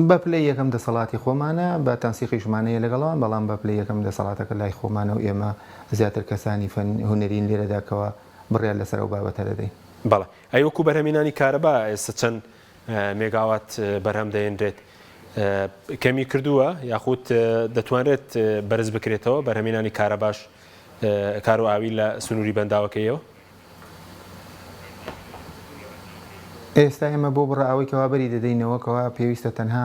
بە پلەی یەکەم دەسەڵاتی خۆمانە بە تەنسیقی ژمانەیە لەگەڵەوان بەڵام بە پلەی یەکەم دەسەڵاتەکە لای خۆمانە و ئێمە زیاتر کەسانی فەن هونەرین لێرەدا کەوا بڕیار لەسەر ئەو بابەتە دەدەین. بەڵێ ئەی وەکو بەرهەمهێنانی کارەبا ئێستا چەند مێگاوات بەرهەم دەهێنرێت کەمی کردووە یاخود دەتوانرێت بەرز بکرێتەوە بەرهەمهێنانی کارەباش کار و ئاوی لە سنووری بەنداوەکەیەوە؟ ئێستا ئێمە بۆ بڕە ئەوەی کەوا بەری دەدەینەوە کەوا پێویستە تەنها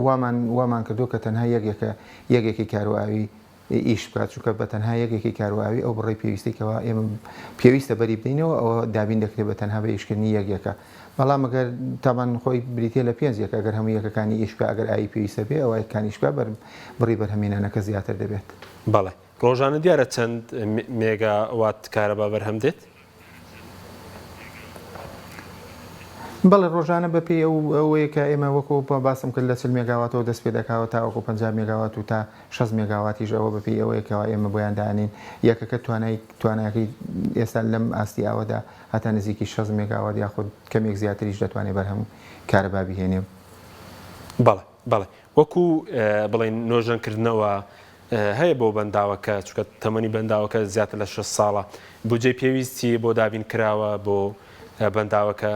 وامان وامان کردو کە تەنها یەک یەکە یەک یەکەی کار و ئاوی ئیش بکات چونکە بە تەنها یەک یەکەی کار و ئاوی ئەو بڕەی پێویستەی کەوا ئێمە پێویستە بەری بدەینەوە ئەوە دابین دەکرێت بە تەنها بە ئیشکردنی یەک یەکە بەڵام ئەگەر تاوان خۆی بریتیە لە پێنج یەکە ئەگەر هەموو یەکەکانی ئیش بکات ئەگەر ئاوی پێویستە بێ ئەوە یەکەکانی ئیش بکات بەر بڕی بەرهەمهێنانەکە زیاتر دەبێت. بەڵێ ڕۆژانە دیارە چەند مێگا وات کارەبا بەرهەم دێت؟ بەڵێ ڕۆژانە بە پێی ئەو ئەوەیە کە ئێمە وەکو باسم کرد لە 40 مێگاواتەوە دەست پێ دەکاوە تاوەکو 50 مێگاوات و تا 60 مێگاواتیش ئەوە بە پێی ئەوەیە کەوا ئێمە بۆیان دانین یەکەکە توانای تواناکەی ئێستا لەم ئاستی ئاوەدا هەتا نزیکی 60 مێگاوات یاخود کەمێک زیاتریش دەتوانێت بەرهەم کارەبا بهێنێ. بەڵێ بەڵێ وەکو بڵێن نۆژەنکردنەوە هەیە بۆ بەنداوەکە، چونکە تەمەنی بەنداوەکە زیاتر لە 60 ساڵە، بودجەی پێویستی بۆ دابین کراوە بۆ بەنداوەکە،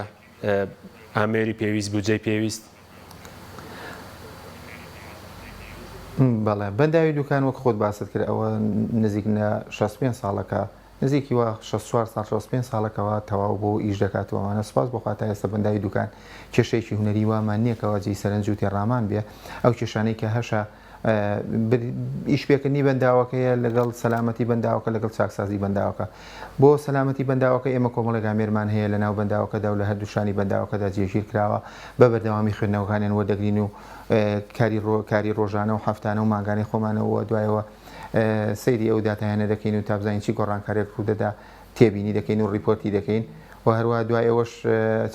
ئامێری پێویست، بودجەی پێویست؟ بەڵێ، بەنداوی دوکان وەک خۆت باست کرد ئەوە نزیک لە 65 ساڵە کە نزیکی وا 64 ساڵ 65 ساڵە کەوا تەواو بۆ ئیش دەکات و ئەوانە سوپاس بۆ خوا تا ئێستا بەنداوی دوکان کێشەیەکی هونەری وامان نییە کەوا جێی سەرنج و تێڕامان بێ ئەو کێشانەی کە هەشە ئیشپێکردنی بەنداوەکەیە لەگەڵ سەلامەتی بەنداوەکە لەگەڵ چاکسازی بەنداوەکە. بۆ سەلامەتی بەنداوەکە ئێمە کۆمەڵێک ئامێرمان هەیە لەناو بەنداوەکەدا و لە هەردوو شانی بەنداوەکەدا جێگیر کراوە بە بەردەوامی خوێندنەوەکانیان وەردەگرین و کاری کاری ڕۆژانە و هەفتانە و مانگانەی خۆمانەوە و دوایەوە سەیری ئەو داتایانە دەکەین و تا بزانین چی گۆڕانکاریەک ڕوودەدا تێبینی دەکەین و ڕیپۆرتی دەکەین و هەروەها دوای ئەوەش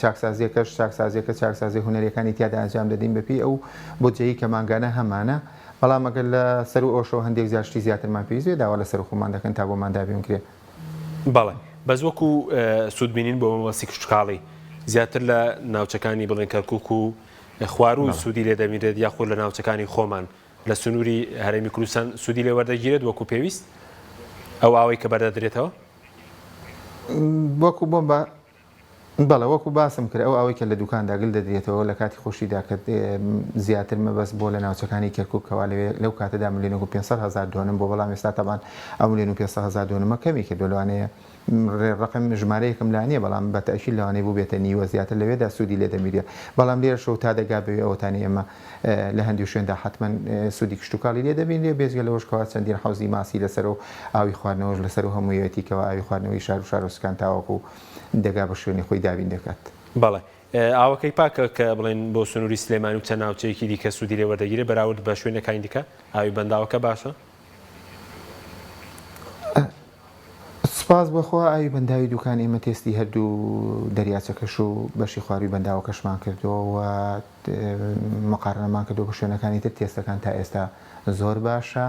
چاکسازیەکەش چاکسازیەکە چاکسازی هونەریەکانی تیادا ئەنجام دەدەین بەپێی ئەو بودجەی کە مانگانە هەمانە بەڵام ئەگەر لە سەروو ئەوەشەوە هەندێک جار شتی زیاترمان پێویست بێت داوا لە سەروو خۆمان دەکەن تا بۆمان دابین بکرێت. بەڵێ بەس وەکو سوود بینین بۆ مەبەستی کشتوکاڵی زیاتر لە ناوچەکانی بڵێن کەرکوک و خواروو سوودی لێ دەبینرێت یاخود لە ناوچەکانی خۆمان لە سنووری هەرێمی کوردستان سوودی لێ وەردەگیرێت وەکو پێویست ئەو ئاوەی کە بەردەدرێتەوە؟ وەکو بۆم بە بەڵێ وەکو باسم کرد ئەو ئاوەی کە لە دوکاندا گل دەدرێتەوە لە کاتی خۆشیدا کە زیاتر مەبەست بۆ لە ناوچەکانی کەرکوک کەوا لەوێ لەو کاتەدا ملیۆنێک و 500 هەزار دۆنم بۆ بەڵام ئێستا تەبان ئەو ملیۆن و 500 هەزار دۆنمە کەمی کردو لەوانەیە ڕەقم ژمارەیەکم لا نییە بەڵام بە تەئکید لەوانەیە بووبێتە نیوە زیاتر لەوێدا سوودی لێ دەبینرێ بەڵام لێرەشەوە تا دەگا بەوێ ئەوەتانی ئێمە لە هەندێ شوێندا حەتمەن سوودی کشتوکاڵی لێ دەبینرێ بێجگە لەوەش کەوا چەندین حەوزی ماسی لەسەرە و ئاوی خواردنەوەش لەسەر و هەموویەتی کەوا ئاوی خواردنەوەی شار و شارۆچکان تاوەکو دەگا بە شوێنی خۆی دابین دەکات. بەڵێ ئاوەکەی پاکە کە بڵێن بۆ سنووری سلێمانی و چەند ناوچەیەکی دیکە سوودی لێ وەردەگیرێ بەراورد بە شوێنەکانی دیکە ئاوی بەنداوەکە باشە؟ سوپاس بۆ خوا ئاوی بەنداوی دوکان ئێمە تێستی هەردوو دەریاچەکەش و بەشی خواروی بەنداوەکەشمان کردووە و مقارنەمان کردووە بە شوێنەکانی تر تێستەکان تا ئێستا زۆر باشە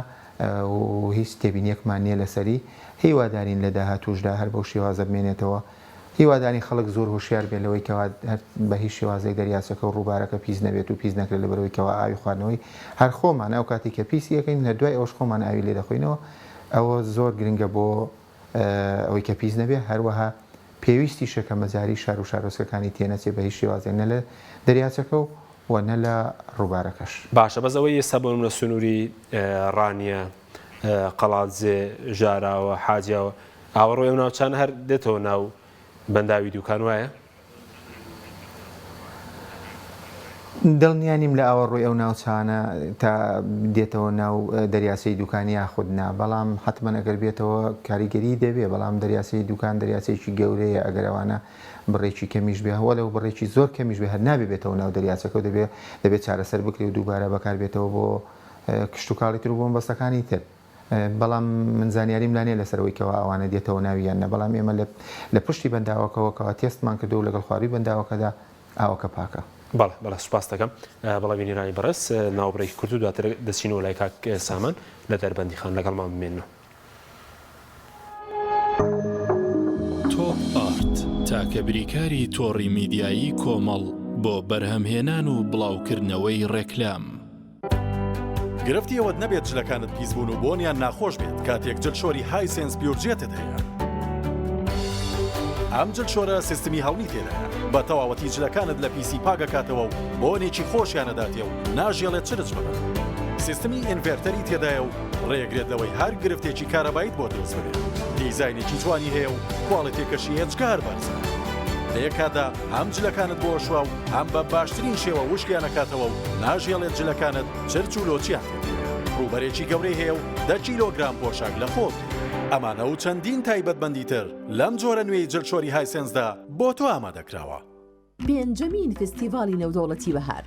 و هیچ تێبینیەکمان نییە لەسەری هیوادارین لە داهاتووشدا هەر بەو شێوازە بمێنێتەوە هیوادارین خەڵک زۆر هۆشیار بێت لەوەی کەوا هەر بە هیچ شێوازێک دەریاچەکە و ڕووبارەکە پیس نەبێت و پیس نەکرێت لەبەرئەوەی کەوا ئاوی خواردنەوەی هەر خۆمانە ئەو کاتەی کە پیسی ئەکەین لە دوای ئەوەش خۆمان ئاوی لێ دەخۆینەوە. ئەوە زۆر گرنگە بۆ ئەوەی کە پیس نەبێ، هەروەها پێویستیشە کە مەجاری شار و شارۆچکەکانی تێنەچێ بە هیچ شێوازێک نە لە دەریاچەکە و و نە لە ڕووبارەکەش. باشە بەس ئەوەی ئێستا بۆ نمونە سنوری ڕانیە، قەڵادزێ، ژاراوە، حاجیاوە، ئاوەڕۆی ئەو ناوچانە هەر دێتەوە ناو بەنداوی دوکان وایە؟ دڵنیا نیم لە ئاوەڕۆی ئەو ناوچانە تا دێتەوە ناو دەریاچەی دوکان یاخود نا، بەڵام حەتمەن ئەگەر بێتەوە کاریگەری دەبێ، بەڵام دەریاچەی دوکان دەریاچەیەکی گەورەیە ئەگەر ئەوانە بڕێکی کەمیش بێ وەلەو بڕێکی زۆر کەمیش بێ هەر نابێ بێتەوە ناو دەریاچەکە و دەبێ دەبێ چارەسەر بکرێ و دووبارە بەکار بێتەوە بۆ کشتوکاڵی تر و بۆ مەبەستەکانی تر. بەڵام من زانیاریم لا نیە لەسەر ئەوەی کەوا ئەوانە دێتەوە ناوی یان نە، بەڵام ئێمە لە لە پشتی بەنداوەکەوە کەوا تێستمان کردووە و لەگەڵ خوارووی بەنداوەکەدا ئاوەکە پاکە. بەڵێ بەڵێ سوپاست دەکەم. بەڵێ بینەرانی بەڕێز ناوبڕێکی کورت و دواتر دەچینەوە لای کاک سامان لە دەربەندیخان لەگەڵمان بمێننەوە. تۆپ ئارت، تاکە بریکاری تۆڕی میدیایی کۆمەڵ بۆ بەرهەمهێنان و بڵاوکردنەوەی ڕێکلام. گرفتی ئەوەت نەبێت جلەکانت پیس بوون و بۆنیان ناخۆش بێت کاتێک جلشۆری هایسێنس پیورجێتت هەیە. ئەم جلشۆرە سیستمی هەڵمی تێدایە بە تەواوەتی جلەکانت لە پیسی پاکەکاتەوە و بۆنێکی خۆشیان ئەداتێ و ناژێڵێت چرچ ببن. سیستمی inverter ی تێدایە و ڕێگرێت لەوەی هەر گرفتێکی کارەباییت بۆ دروست ببێت. دیزاینێکی جوانی هەیە و کواڵێتیەکەشی ئێجگار بەرزە. لە یەک کاتدا هەم جلەکانت بۆ ئەشوا و هەم بە باشترین شێوە وشکیان ئەکاتەوە و ناژێڵێت جلەکانت چرچ و لۆچیان تێ بکەوێت. ڕووبەرێکی گەورەی هەیە و دە کیلۆگرام پۆشاک لە خۆ گرێت. ئەمانە و چەندین تایبەتمەندی تر لەم جۆرە نوێی جلشۆری هایسێنسدا بۆ تۆ ئامادەکراوە. پێنجەمین فستیڤاڵی نێودەوڵەتی بەهار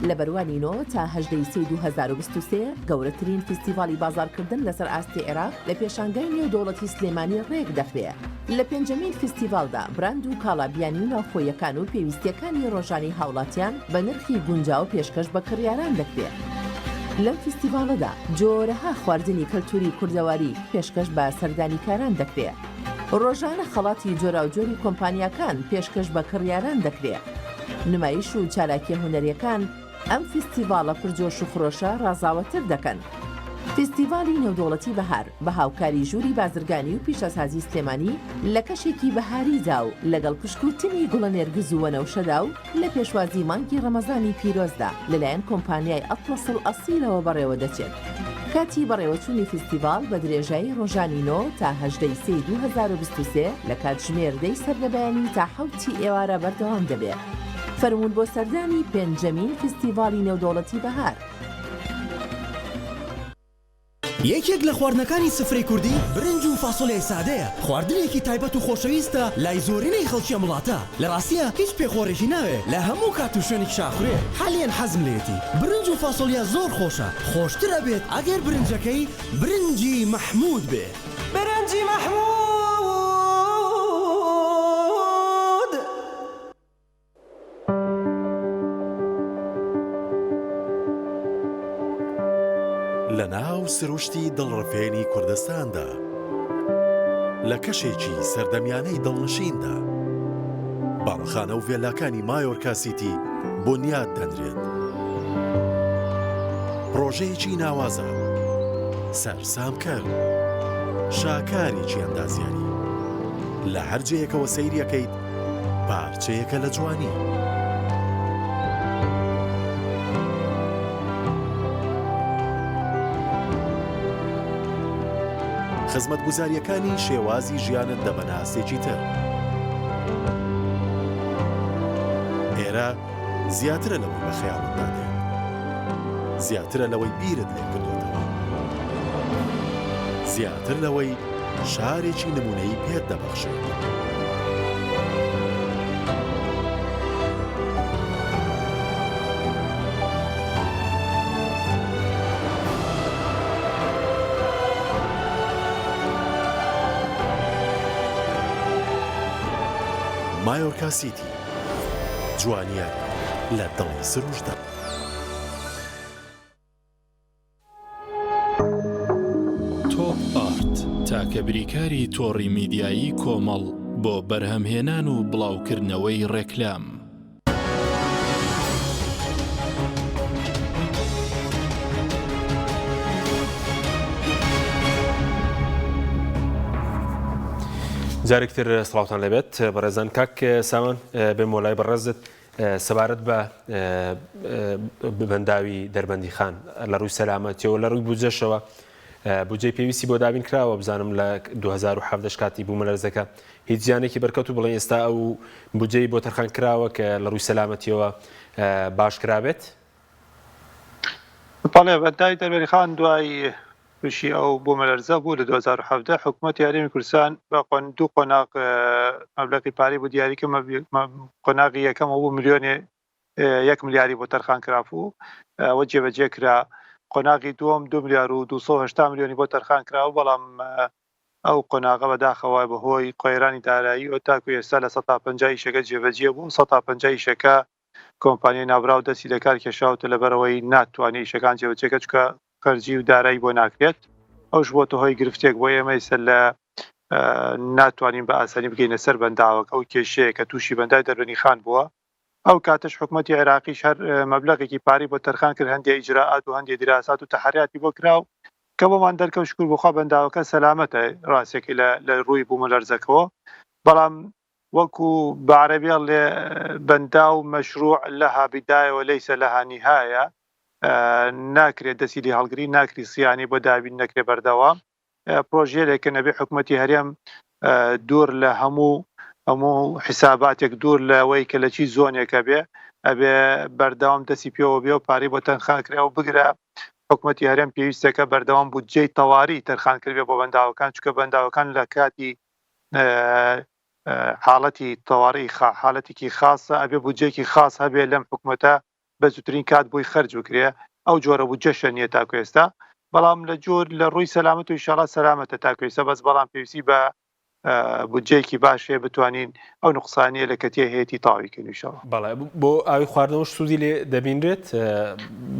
لە بەرواری نۆ تا 18 ی سێی 2023 گەورەترین فستیڤاڵی بازاڕکردن لەسەر ئاستی عێراق لە پێشانگای نێودەوڵەتی سلێمانی ڕێک دەخرێ. لە پێنجەمین فستیڤاڵدا براند و کاڵا بیانی و ناوخۆییەکان و پێویستییەکانی ڕۆژانەی هاوڵاتیان بە نرخی گونجاو پێشکەش بە کڕیاران دەکرێ. لەم فستیڤاڵەدا جۆرەها خواردنی کەلتوری کوردەواری پێشکەش بە سەردانیکاران دەکرێ. ڕۆژانە خەڵاتی جۆراوجۆری کۆمپانیاکان پێشکەش بە کڕیاران دەکرێ. نمایش و چالاکیە هونەریەکان ئەم فیستیڤاڵە پر جۆش و خرۆشە ڕازاوەتر دەکەن. فیستیڤاڵی نێودەوڵەتی بەهار بە هاوکاری ژووری بازرگانی و پیشەسازی سلێمانی لە کەشێکی بەهاریدا و لەگەڵ پشکووتنی گوڵە نێرگز و وەنەوشەدا و لە پێشوازی مانگی ڕەمەزانی پیرۆزدا لەلایەن کۆمپانیای ئەتڵەس ئەڵئەسیلەوە بەڕێوەدەچێت. کاتی بەڕێوەچوونی فیستیڤاڵ بە درێژایی ڕۆژانی نۆ تا 18 ی سێی 2023 لە کاتژمێر دەی سەرلەبەیانی تا حەوتی ئێوارە بەردەوام دەبێت. فەرموون بۆ سەردانی پێنجەمین فیستیڤاڵی نێودەوڵەتی بەهار. یەکێک لە خواردنەکانی سفرەی کوردی برنج و فاسۆلیای سادەیە، خواردنێکی تایبەت و خۆشەویستە لای زۆرینەی خەڵکی ئەم وڵاتە، لە ڕاستیا هیچ پێخۆرێکی ناوێ لە هەموو کات و شوێنێکیشا ئەخورێ، حالیەن حەزم لێیەتی برنج و فاسۆلیا زۆر خۆشە، خۆشتر ئەبێت ئەگەر برنجەکەی برنجی مەحمود بێ. برنجی مەحمود. لە ناو سروشتی دڵڕفێنی کوردستاندا، لە کەشێکی سەردەمیانەی دڵنشیندا، باڵەخانە و ڤێلاکانی مایۆرکا سیتی بونیاد دەنرێت. پڕۆژەیەکی ناوازە، سەرسامکەر، شاکارێکی ئەندازیاری. لە هەر جێیەکەوە سەیری ئەکەیت، پارچەیەکە لە جوانی. خزمەتگوزارییەکانی شێوازی ژیانت دەبەنە ئاستێکی تر. ئێرە زیاترە لەوەی بە خەیاڵتدا دێت. زیاترە لەوەی بیرت لێ کردۆتەوە. زیاتر لەوەی شارێکی نموونەیی پێت دەبەخشێت. مایۆرکا سیتی، جوانییەک لە دڵی سروشتدا. تۆپ ئارت، تاکە بریکاری تۆڕی میدیایی کۆمەڵ بۆ بەرهەمهێنان و بڵاوکردنەوەی ڕێکلام. جارێک تر سڵاوتان لێبێت بەڕێزان کاک سامان بێم وەلای بەڕێزت سەبارەت بە بەنداوی دەربەندی خان لە ڕووی سەلامەتیەوە لە ڕووی بودجەشەوە بودجەی پێویستی بۆ دابین کراوە بزانم لە 2017 کاتی بوومەلەرزەکە هیچ زیانێکی بەرکەوت و بڵێن ئێستا ئەو بودجەی بۆ تەرخان کراوە کە لە ڕووی سەلامەتیەوە باش کرابێت؟ بەڵێ بەنداوی دەربەندی خان دوای تووشی ئەو بوومەلەرزە بوو لە 2017 حکوومەتی هەرێمی کوردستان بە دوو قۆناغ مەبلەغی پارەی بۆ دیاری کرد قۆناغی یەکەم بوو ملیۆنێ یەک ملیاری بۆ تەرخان کرابوو ئەوە جێبەجێ کرا قۆناغی دووەم 2 ملیار و 280 ملیۆنی بۆ تەرخان کرا و بەڵام ئەو قۆناغە بەداخەوە بەهۆی قەیرانی دارایی و تاکو ئێستا لە 150 ئیشەکە جێبەجێ بوو 150 ئیشەکە کۆمپانیای ناوبراو دەستی لەکار کێشاوتە لەبەرئەوەی ناتوانێت ئیشەکان جێبەجێ کە چونکە خەرجی و دارایی بۆ ناکرێت ئەوش بۆتە هۆی گرفتێک بۆ ئێمە ئیسە لە ناتوانین بە ئاسانی بگەینە سەر بەنداوەکە ئەو کێشەیە کە تووشی بەندای دەربەنی خان بووە ئەو کاتەش حکوومەتی عێراقیش هەر مەبلەغێکی پارەی بۆ تەرخان کرد هەندێک ئیجرائات و هەندێک دیراسات و تەحریاتی بۆ کرا و کە بۆمان دەرکەوت شکر بۆخوا بەنداوەکە سەلامەتە ڕاستەکەی لە ڕووی بوومەلەرزەکەوە بەڵام وەکو بە عەرەبی ئەڵێ بەنداو مشروع لها بدایە و لیس لها نهایە ناکرێت دەستی لێ هەڵگری ناکری سیانی بۆ دابین نەکرێ بەردەوام پرۆژێلێکە نەبێ حکوومەتی هەرێم دوور لە هەموو هەموو حیساباتێک دوور لەوەی کە لە چی زۆنێکە بێ ئەبێ بەردەوام دەستی پێوە بێ و پارەی بۆ تەنخان کرا و بگرە حکوومەتی هەرێم پێویستەکە بەردەوام بودجەی تەواری تەرخان کردێ بۆ بەنداوەکان چکە بەنداوەکان لە کاتی حاڵەتی تەواری حالەتێکی خاصە ئەبێ بودجەیەکی خاص هەبێ لەم حکومەتە بە زووترین کات بۆی خەرج بکرێ ئەو جۆرە بودجەشە نییە تاکو ئێستا بەڵام لە جۆر لە ڕووی سەلامەت و ئیشاڵا سەلامەتە تاکو ئێستا بەس بەڵام پێویستی بە بودجەیەکی باش هەیە بتوانین ئەو نوقسانیە لە کەتیە هەیەتی تەواوی کەین ئیشاڵا. بەڵێ بۆ ئاوی خواردنەوەش سوودی لێ دەبینرێت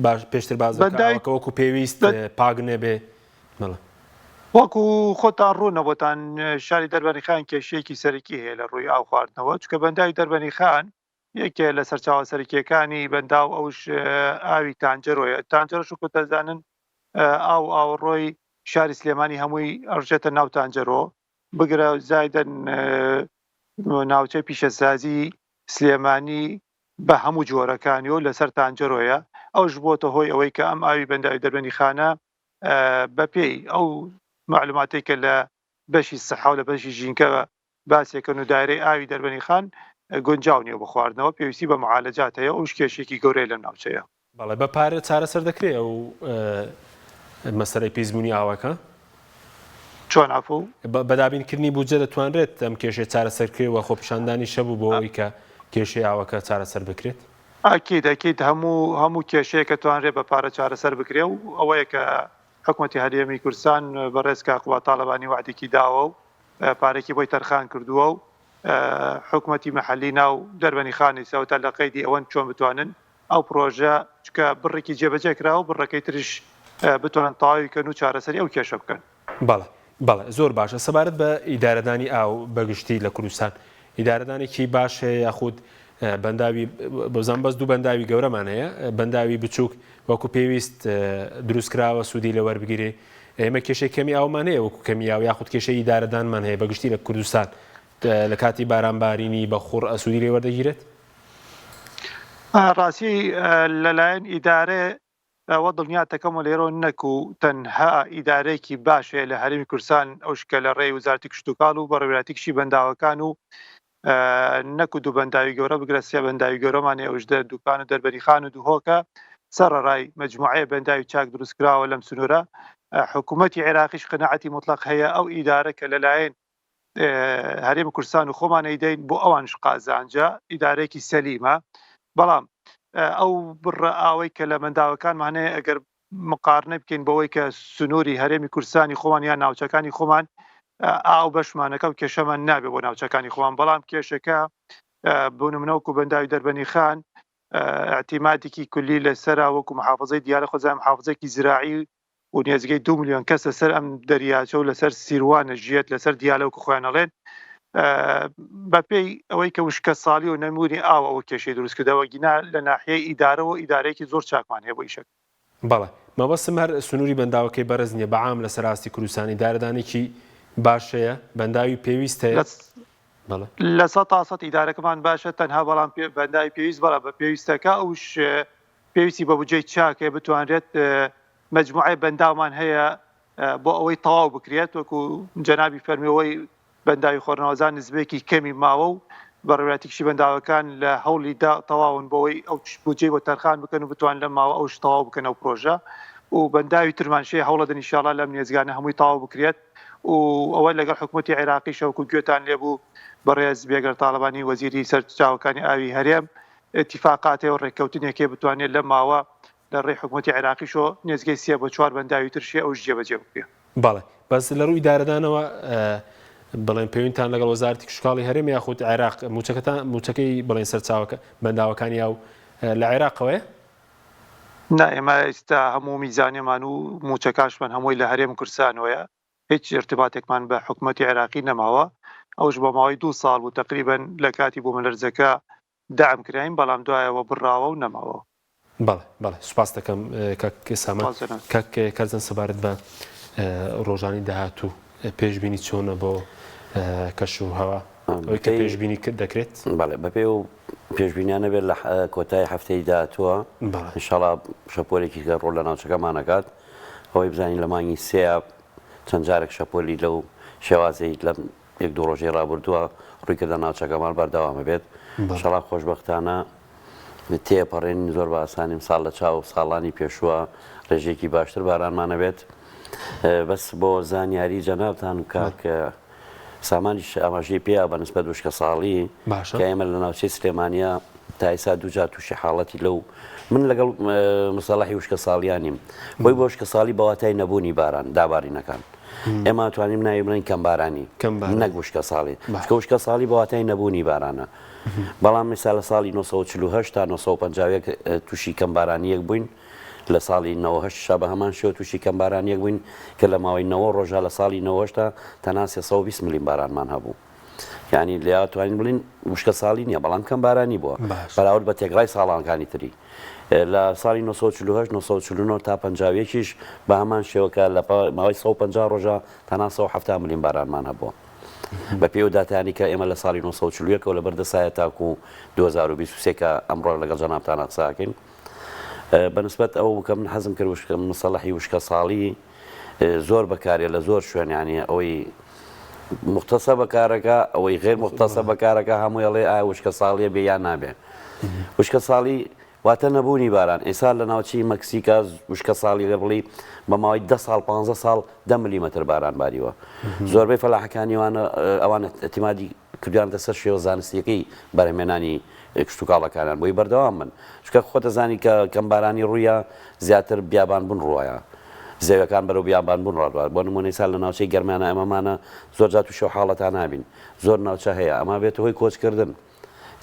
باش پێشتر باس بەنداوی ئاوەکە وەکو پێویست پاک نەبێ بەڵێ. وەکو خۆتان ڕوونە بۆتان شاری دەربەنیخان کێشەیەکی سەرەکی هەیە لە ڕووی ئاو خواردنەوە چونکە بەنداوی دەربەنیخان یەکێ لە سەرچاوە سەرەکیەکانی بەنداو ئەوش ئاوی تانجەرۆیە تانجەرۆش وەکو دەزانن ئاو ئاوەڕۆی شاری سلێمانی هەمووی ئەڕژێتە ناو تانجەرۆ بگرە زایدەن ناوچەی پیشەسازی سلێمانی بە هەموو جۆرەکانی و لەسەر تانجەرۆیە ئەوش بۆتە هۆی ئەوەی کە ئەم ئاوی بەنداوی دەربەنیخانە بەپێی ئەو مەعلوماتەی کە لە بەشی سەحا و لە بەشی ژینگە باسێکن و دایرەی ئاوی دەربەنی خان گونجاو نییە بۆ خواردنەوە پێویستی بە معالەجات هەیە ئەوش کێشێکی گەورەیە لەم ناوچەیە. بەڵێ بە پارە چارەسەر دەکرێ ئەو مەسەلەی پیسبوونی ئاوەکە؟ چۆن عەفو؟ بە دابینکردنی بودجە دەتوانرێت ئەم کێشەیە چارەسەر بکرێ و خۆپیشاندانیش هەبوو بۆ ئەوەی کە کێشەی ئاوەکە چارەسەر بکرێت؟ ئەکید ئەکید هەموو هەموو کێشەیەک ئەتوانرێ بە پارە چارەسەر بکرێ و ئەوەیە کە حکومەتی هەرێمی کوردستان بەڕێز کاک قوباد تاڵەبانی وەعدێکی داوە و پارەیەکی بۆی تەرخان کردووە و حکومەتی مەحەلی ناو دەربەنی خانی سەوتا لە قەیدی ئەوەن چۆن بتوانن ئەو پرۆژە چکە بڕێکی جێبەجێ کراوە بڕەکەی تریش بتوانن تەواوی کەن و چارەسەری ئەو کێشە بکەن. بەڵێ بەڵێ زۆر باشە سەبارەت بە ئیدارەدانی ئاو بەگشتی لە کوردستان ئیدارەدانێکی باش هەیە یاخود بەنداوی بەزان بەس دوو بەنداوی گەورەمان هەیە بەنداوی بچووک وەکو پێویست دروست کراوە سوودی لێ وەربگیرێ ئێمە کێشەی کەمی ئاومان هەیە وەکو کەمی ئاو یاخود کێشەی ئیدارەدانمان هەیە بەگشتی لە کوردستان لە کاتی بارانبارینی بە خوڕ سوودی لێ وەردەگیرێت؟ ڕاستی لەلایەن ئیدارە ئەوە دڵنیاتەکەم و لێرەوە نەکو تەنها ئیدارەیەکی باش هەیە لە هەرێمی کوردستان ئەوش کە لە ڕێی وەزارەتی کشتوکاڵ و بەڕێوەبەرایەتی کشی بەنداوەکان و نەکو دوو بەنداوی گەورە بگرە سێ بەنداوی گەورەمان هەیە ئەوش دە دوکان و دەربەنیخان و دهۆکە سەرەڕای مەجموعەیە بەنداوی چاک دروستکراوە لەم سنوورە حکوومەتی عێراقیش قەناعەتی موتڵەق هەیە ئەو ئیدارە کە لەلایەن هەرێمی کوردستان و خۆمان ئەیدەین بۆ ئەوانش قازانجە ئیدارەیەکی سەلیمە بەڵام ئەو بڕە ئاوەی کە لە منداوەکانمان هەیە ئەگەر مقارنە بکەین بەوەی کە سنووری هەرێمی کوردستانی خۆمان یان ناوچەکانی خۆمان ئاو بەشمانەکە و کێشەمان نابێ بۆ ناوچەکانی خۆمان بەڵام کێشەکە بۆ نمونە وەکو بەنداوی دەربەنی خان اعتیمادێکی کولی لەسەرا وەکو محافظەی دیالە خۆزای محافظێکی زراعی و نێزگەی دو ملیۆن کەس لەسەر ئەم دەریاچە و لەسەر سیروان ژیەت لەسەر دیالە وەکو خۆیان ئەڵێن بەپێی ئەوەی کە وشکە ساڵی و نەمونی ئاو ئەوە کێشەی دروست کردەوە گینا لە ناحیەی ئیدارەوە ئیدارەیەکی زۆر چاکمان هەیە بۆ ئیشەکە. بەڵێ مەبەستم هەر سنووری بەنداوەکەی بەرز نییە بەعام لەسەر ئاستی کوردستان ئیدارەدانێکی. باش هەیە؟ بەنداوی پێویست هەیە؟ بەڵێ. 100% ئیدارەکەمان باشە تەنها بەڵام بەنداوی پێویست بەڵێ بە پێویستەکە ئەوش پێویستی بە بودجەی چاک هەیە بتوانرێت مەجموعەی بەنداومان هەیە بۆ ئەوەی تەواو بکرێت وەکو جەنابی فەرمیەوەی بەنداوی خۆرنەوەزان نزبەیەکی کەمی ماوە و بەڕێوەبەرایەتی گشتی بەنداوەکان لە هەوڵی دا تەواون بۆ ئەوەی ئەو بودجەی بۆ تەرخان بکەن و بتوان لەم ماوە ئەوش تەواو بکەن ئەو پرۆژە و بەنداوی ترمان شێ هەوڵەدەن ئینشاڵا لەم نێزگانە هەمووی تەواو بکرێت و ئەوە لەگەڵ حکوومەتی عێراقیشە وەکو گوێتان لێبوو بەڕێز بێگەر تاڵەبانی وەزیری سەرچاوەکانی ئاوی هەرێم ئیتیفاقاتێ و ڕێککەوتنێکێ بتوانێت لەم ماوە لە ڕێی حکوومەتی عێراقیشەوە نێزگەی سێ بۆ چوار بەنداوی ترشێ ئەوش جێبەجێ بکرێ. بەڵێ بەس لە ڕووی ئیدارەدانەوە بڵێن پەیوەندتان لەگەڵ وەزارەتی کشتوکاڵی هەرێم یاخود عێراق موچەکەتان موچەکەی بڵێن سەرچاوەکە بەنداوەکانی ئاو لە عێراقەوەیە؟ نا ئێمە ئێستا هەموو میزانیەمان و موچەکاشمان هەمووی لە هەرێم کوردستانەوەیە هیچ ئیرتباتێکمان بە حکومەتی عێراقی نەماوە ئەوش بۆ ماوەی دوو ساڵ بوو تەقریبەن لە کاتی بوومەلەرزەکە دەعم کراین بەڵام دوایەوە بڕاوە و نەماوە. بەڵێ بەڵێ سوپاست دەکەم کاک سامان. سوپاس جەناب. کاک کەرزان سەبارەت بە ڕۆژانی داهاتوو پێشبینی چۆنە بۆ کەش و هەوا ئەوەی کە پێشبینی دەکرێت؟ بەڵێ بەپێی ئەو پێشبینیانە بێت لە کۆتایی هەفتەی داهاتووە ئینشاڵا شەپۆلێکی کە ڕوو لە ناوچەکەمان ئەکات ئەوەی بزانین لە مانگی سێیا چەند جارێک شەپۆلی لەو شێوازەی لەم یەک دوو ڕۆژەی ڕابردووە ڕووی کردە ناوچەکەمان بەردەوامە بێت شەڵا خۆشبەختانە تێپەڕێن زۆر بە ئاسانی ساڵ لە چاو ساڵانی پێشووە ڕێژێکی باشتر بارانمانە بێت بەس بۆ زانیاری جەنابتان کاک سامانیش ئاماژەی پێیا بە نسبەت وشکە ساڵی کە ئێمە لە ناوچەی سلێمانە تا ئێستا دووجار تووشی حاڵەتی لەو من لەگەڵ مسەڵحی وشکە ساڵیانیم خۆی بۆ وشکە ساڵی بەواتای نەبوونی باران دابارینەکان ئێمە توانیم ناوی بڵێین کەمبارانی نەک وشکە ساڵی چکە وشکە ساڵی بەواتای نەبوونی بارانە بەڵام میسا لە ساڵی 1940 تا 1950 تووشی کەمبارانیەک بووین لە ساڵی 98 شا بە هەمان شێوە تووشی کەمبارانیەک بووین کە لە ماوەی 9 ڕۆژە لە ساڵی 98 تا تەنها 320 ملیم بارانمان هەبوو یانی لێ توانین بڵین وشکە ساڵی نییە بەڵام کەم بارانی بووە بەراورد بە تێکڕای ساڵانکانی تری لە ساڵی 1948 1949 تا 51یش بە هەمان شێوەکە لە ماوەی 150 ڕۆژە تەنها 170 ملیم بارانمان هەبووە بە پێی و داتانی کە ئێمە لە ساڵی 1940ەوە لە بەردەسایە تاکو 2023 کە ئەمڕۆ لەگەڵ جەنابتانە قساکەین بەنسبەت ئەو بکە من حەزم کرد وشکە مسەڵحی وشکە ساڵی زۆر بەکارێ لە زۆر شوێن یانی ئەوەی مختصە بەکارەکە ئەوەی غێر مختصە بەکارەکە هەمووی ئەڵێ ئایا وشکە ساڵیە بێ یان نابێ وشکە ساڵی واتە نەبوونی باران ئێسا لە ناوچەی مەکسیکا وشکە ساڵی لە بڵی بە ماوەی ده ساڵ 15 ساڵ دە ملیمەتر باران باریوە زۆربەی فەلاحەکانی وانە ئەوان اعتمادی کردویانەتە سەر شێوە زانستیەکەی بەرهەمێنانی کشتوکاڵەکانیان بۆی بەردەوام بن چونکە خۆت دەزانی کە کەمبارانی ڕوویە زیاتر بیابان بوون ڕووایە زەویەکان بەرەو بیابان بوون ڕادوات بۆ نمونە ئیسا لە ناوچەی گەرمیانە ئەمەمانە زۆر جار تووشی ئەو حاڵەتە نابین زۆر ناوچە هەیە ئەمە بێتە هۆی کۆچکردن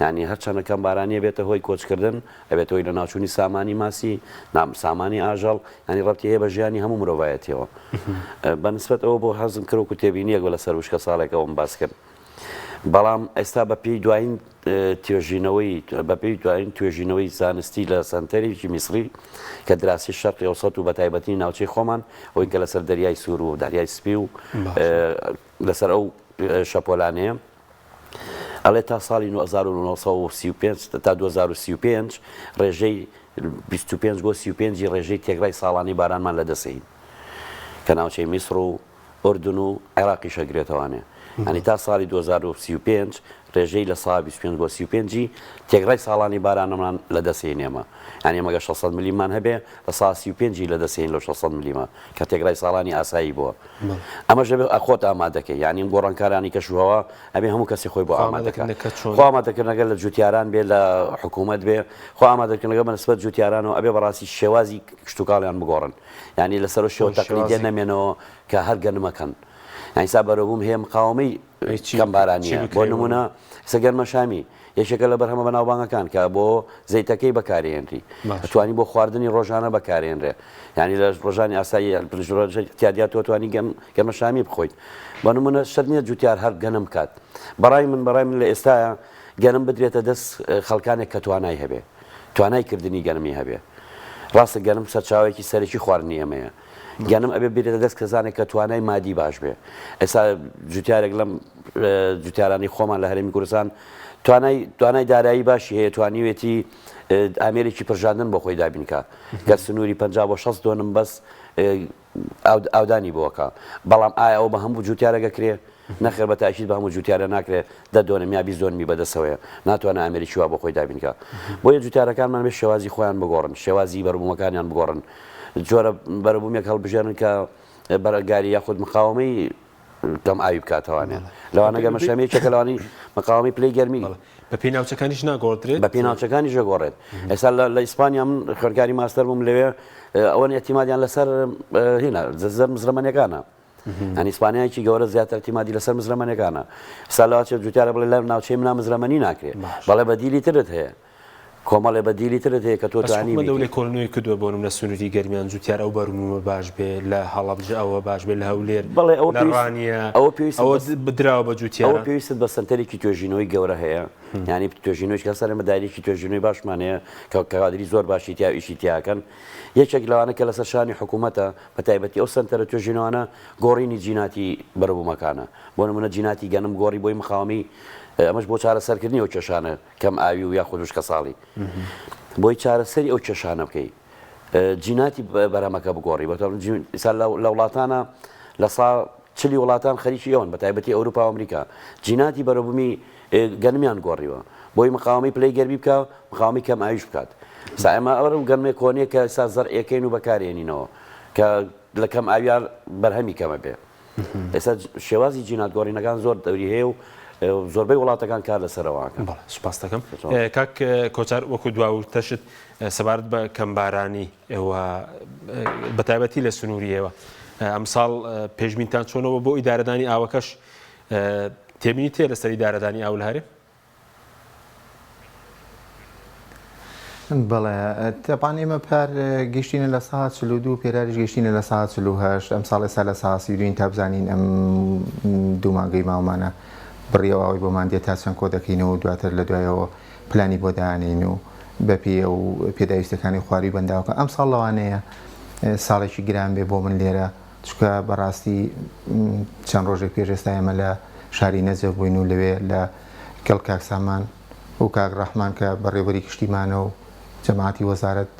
یعنی هەرچەندە کەمبارانیە بێتە هۆی کۆچکردن ئەبێتە هۆی لەناوچوونی سامانی ماسی نام سامانی ئاژەڵ ینی ڕەبتی هەیە بە ژیانی هەموو مرۆڤایەتیەوە بە نسبەت ئەوە بۆ حەزم کرد وەکو تێبینیەک لەسەر وشکە ساڵێکەوەم باس کرد بەڵام ئێستا بە پێی دوایین توێژینەوەی بە پێی دوایین توێژینەوەی زانستی لە سەنتەرێکی میسری کە دراسی شەرقی ئەوسەت و بە تایبەتی ناوچەی خۆمان ئەوەی کە لەسەر دەریای سوور و دەریای سپی و لەسەر ئەو شەپۆلانەیە ئەڵێ تا ساڵی 1935 تا 2035 ڕێژەی 25 بۆ 35 ڕێژەی تێکڕای ساڵانی بارانمان لەدەسەین کە ناوچەی میسر و ئوردن و عێراقیش ئەگرێتەوانێ یانی تا ساڵی 2035 ڕێژەی لە سا 25 بۆ 35 ی تێکڕای ساڵانی بارانەمان لە دەست هێین ئێمە یانی ئێمە گەر 600 ملیممان هەبێ لە سا 35 ی لە دەست هێین لەو 600 ملیمە کە تێکڕای ساڵانی ئاسایی بووە ئەمەش دەبێ خۆت ئامادەکەی یانی ئەم گۆڕانکارانی کەشوهەوا ئەبێ هەموو کەسی خۆی بۆ ئامادەکە خۆ ئامادەکردنەکە لە جوتیاران بێ لە حکوومەت بێ خۆ ئامادەکردنەکە بە نسبەت جوتیارانەوە ئەبێ بەڕاستی شێوازی کشتوکاڵیان بگۆڕن یانی لەسەر ئەو شێوە تەقلیدیە نەمێنەوە کە هەر گەنمەکەن یانی سا بەرەبووم هەیە مقاومەی کەم بارانیە بۆ نمونە سە گەنمەشامی یەکێکە لە بەرهەمە بەناوبانگەکان کە بۆ زەیتەکەی بەکارێنری توانی بۆ خواردنی ڕۆژانە بەکارێنرێ یعنی لە ڕۆژانی ئاسایی تیادیا تۆ توانی گەم گەنمەشامی بخۆیت بە نمونە شەرت نییە جوتیار هەر گەنم بکات بەڕای من بەڕای من لە ئێستاە گەنم بدرێتە دەست خەڵکانێک کە توانای هەبێ توانای کردنی گەنمی هەبێ. ڕاستە گەنم سەرچاوەیەکی سەرەکی خواردنی ئێمەیە. گەنم ئەبێ بیرێتە دەست کەسانێک کە توانای مادی باش بێ. ئێستا جوتیارێک لەم جوتیارانەی خۆمان لە هەرێمی کوردستان توانای توانای دارایی باشی هەیە توانیوێتی ئامێرێکی پرژاندن بۆ خۆی دابین کا کە سنووری 50 بۆ 60 دۆنم بەس ئاودانی بۆکە بەڵام ئایا ئەو بە هەموو جوتیارەگە کرێ نەخێر بە تاکید بە هەموو جوتیارە ناکرێ دە دۆنم یا 20 دۆنمی بەدەستەوەیە ناتوانێت ئامێرێکی وا بۆ خۆی دابین کا بۆیە جوتیارەکانمان بێ شێوازی خۆیان بگۆڕن شێوازی بەروبوومەکانیان بگۆڕن جۆرە بەروبوومێک هەڵبژێرن کە بەرەنگاری یاخود مقاومەی کەم ئاوی بکاتەوانێ لەوانە گەمە شەمێ یەکێکە لەوانەی مقاومەی پلەی گەرمی بە پێی ناوچەکانیش ناگۆڕدرێت بە پێی ناوچەکانیش دەگۆڕێت ئێستا لە ئیسپانیا من خوێندکاری ماستەر بووم لەوێ ئەوەن اعتیمادیان لەسەر هینا زەر مزرەمەنیەکانە یانی ئیسپانیایەکی گەورە زیاتر اعتیمادی لەسەر مزرەمەنیەکانە ئێستا لەوە جوتیارە بڵێ لە ناوچەی منا مزرەمەنی ناکرێ بەڵێ بەدیلی ترت هەیە کۆمەڵێ بەدیلی ترت هەیە کە تۆ بەس توانی حکومەت بیکەی. ئەو لێکۆڵینەوەی کردووە بۆ نمونە سنوری گەرمیان جوتیار ئەو بەروبومە باش بێ لە هەڵەبجە ئەوە باش بێ لە هەولێر بەڵێ ئەوە لە پێویست ڕانیە ئەوە پێویستت ئەوە بە س دراوە بە ئەوە جوتیاران. پێویستت بە سەنتەرێکی توێژینەوەی گەورە هەیە یانی توێژینەوەیش کە سەر ئێمە دایرەیەکی توێژینەوەی باشمان هەیە کە کادری زۆر باشی تیا ئیشی تیاکەن یەکێک لەوانە کە لەسەر شانی حکوومەتە بە تایبەتی ئەو سەنتەرە توێژینەوانە گۆڕینی جیناتی بەروبوومەکانە بۆ نمونە جیناتی گەنم گۆڕی بۆی مقاومی ئەمەش بۆ چارەسەرکردنی ئەو کێشانە کەم ئاوی و یاخود وشکەساڵی بۆی چارەسەری ئەو کێشانە بکەی جیناتی بەرهەمەکە بگۆڕی بە لە وڵاتانە لە سا چلی وڵاتان خەریکی ئەوەن بە تایبەتی ئەوروپا و ئەمریکا جیناتی بەرەبوومی گەنمیان گۆڕیوە بۆی مقاومی پلەی گەرمی بکە مقاومی کەم ئاویش بکات سا ئێمە ئەوە گەنمێ کۆنیە کە سا زەرعەکەین و بەکارێنینەوە کە لە کەم ئاویان بەرهەمی کەمە بێ ئێستا شێوازی جینات گۆڕینەکان زۆر دەوری هەیە و زۆربەی وڵاتەکان کار لەسەرەوە ئەکەن. بەڵێ سوپاست دەکەم کاک کۆچار وەکو دوا وتەشت سەبارەت بە کەمبارانی ئێوە بە تایبەتی لە سنووری ئێوە ئەمساڵ پێشبینتان چۆنەوە بۆ ئیدارەدانی ئاوەکەش تێبینی تێ لەسەر ئیدارەدانی ئاو لە هەرێم؟ بەڵێ تەبعەن ئێمە پار گەشتینە لە سا 42 پێراریش گەشتینە لە سا 48 ئەم ساڵ ئێستا لە سا 32 تا بزانین ئەم دوو مانگەی ماومانە بڕیەوە ئەوەی بۆمان دێت تا چەند کۆ دەکەینەوە و دواتر لە دوایەوە پلانی بۆ دانین و بەپێی ئەو پێداویستەکانی خواروی بەنداوەکە ئەم ساڵ لەوانەیە ساڵێکی گران بێ بۆ من لێرە چونکە بەڕاستی چەند ڕۆژێک پێش ئێستا ئێمە لە شاری نەجەف بووین و لەوێ لە گەڵ کاک سامان و کاک ڕەحمان کە بەڕێوبەری گشتیمانە و جەماعەتی وەزارەت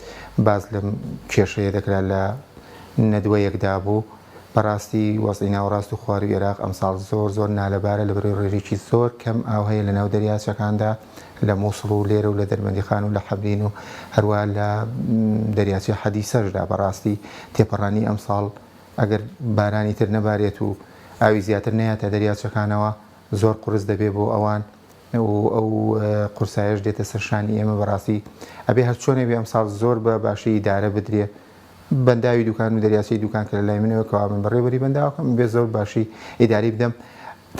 باس لەم کێشەیە دەکرا لە نەدوەیەکدا بوو. بەڕاستی وەزعی ناوەڕاست و خوارووی ئێراق ئەمساڵ زۆر زۆر نالەبارە لەبەرئەوەی ڕێژەیەکی زۆر کەم ئاو هەیە لەناو دەریاچەکاندا لە موسڵ و لێرە و لە دەربەندیخان و لە حەمرین و هەروا لە دەریاچەی حەدیسەشدا بەڕاستی تێپەڕانی ئەمساڵ ئەگەر بارانی تر نەبارێت و ئاوی زیاتر نەیاتە دەریاچەکانەوە زۆر قورس دەبێ بۆ ئەوان و ئەو قورسایەش دێتە سەر شانی ئێمە بەڕاستی ئەبێ هەرچۆنێ بێ ئەمساڵ زۆر بە باشی ئیدارە بدرێ بەنداوی دوکان و دەریاچەی دوکان کە لە لای منەوە کەوا من بەڕێوەبەری بەنداوەکەم بێ زۆر باشی ئیداری بدەم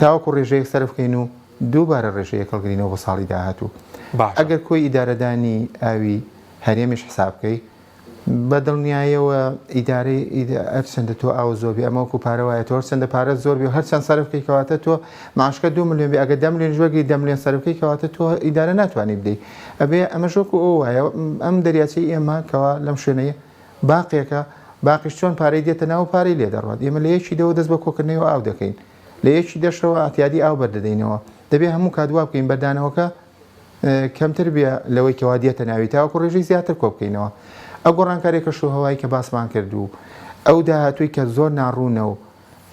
تاوەکو ڕێژەیەک سەرف بکەین و دووبارە ڕێژەیەک هەڵگرینەوە بۆ ساڵی داهاتوو باشە. ئەگەر کۆی ئیدارەدانی ئاوی هەرێمیش حساب بکەی بە دڵنیایەوە ئیدارەی هەرچەندە تۆ ئاو زۆر بێ ئەمە وەکو پارە وایە تۆ هەرچەندە پارە زۆر بێ و هەرچەند سەرف بکەی کەواتە تۆ معاشکە دو ملیۆن بێ ئەگەر دە ملیۆنیش وەرگری دە ملیۆن سەرف بکەی کەواتە تۆ ئیدارە ناتوانی بدەی ئەبێ ئەمەش وەکو ئەو وایە ئەم دەریاچەی ئێمە کەوا لەم شوێنەیە باقێکە باقیش چۆن پارەی دێتە ناو پارەی لێ دەڕوات ئێمە لە یەکی دەوە دەست بە کۆکردنەوە ئاو دەکەین لە یەکی دەشەوە ئەعتیادی ئاو بەردەدەینەوە دەبێ هەموو کات وا بکەین بەردانەوەکە کەمتر بێ لەوەی کەوا دێتە ناوی تاوەکو ڕێژەی زیاتر کۆ بکەینەوە. ئەو گۆڕانکاریە کەشوهەوای کە باسمان کرد و ئەو داهاتووی کە زۆر ناڕوونە و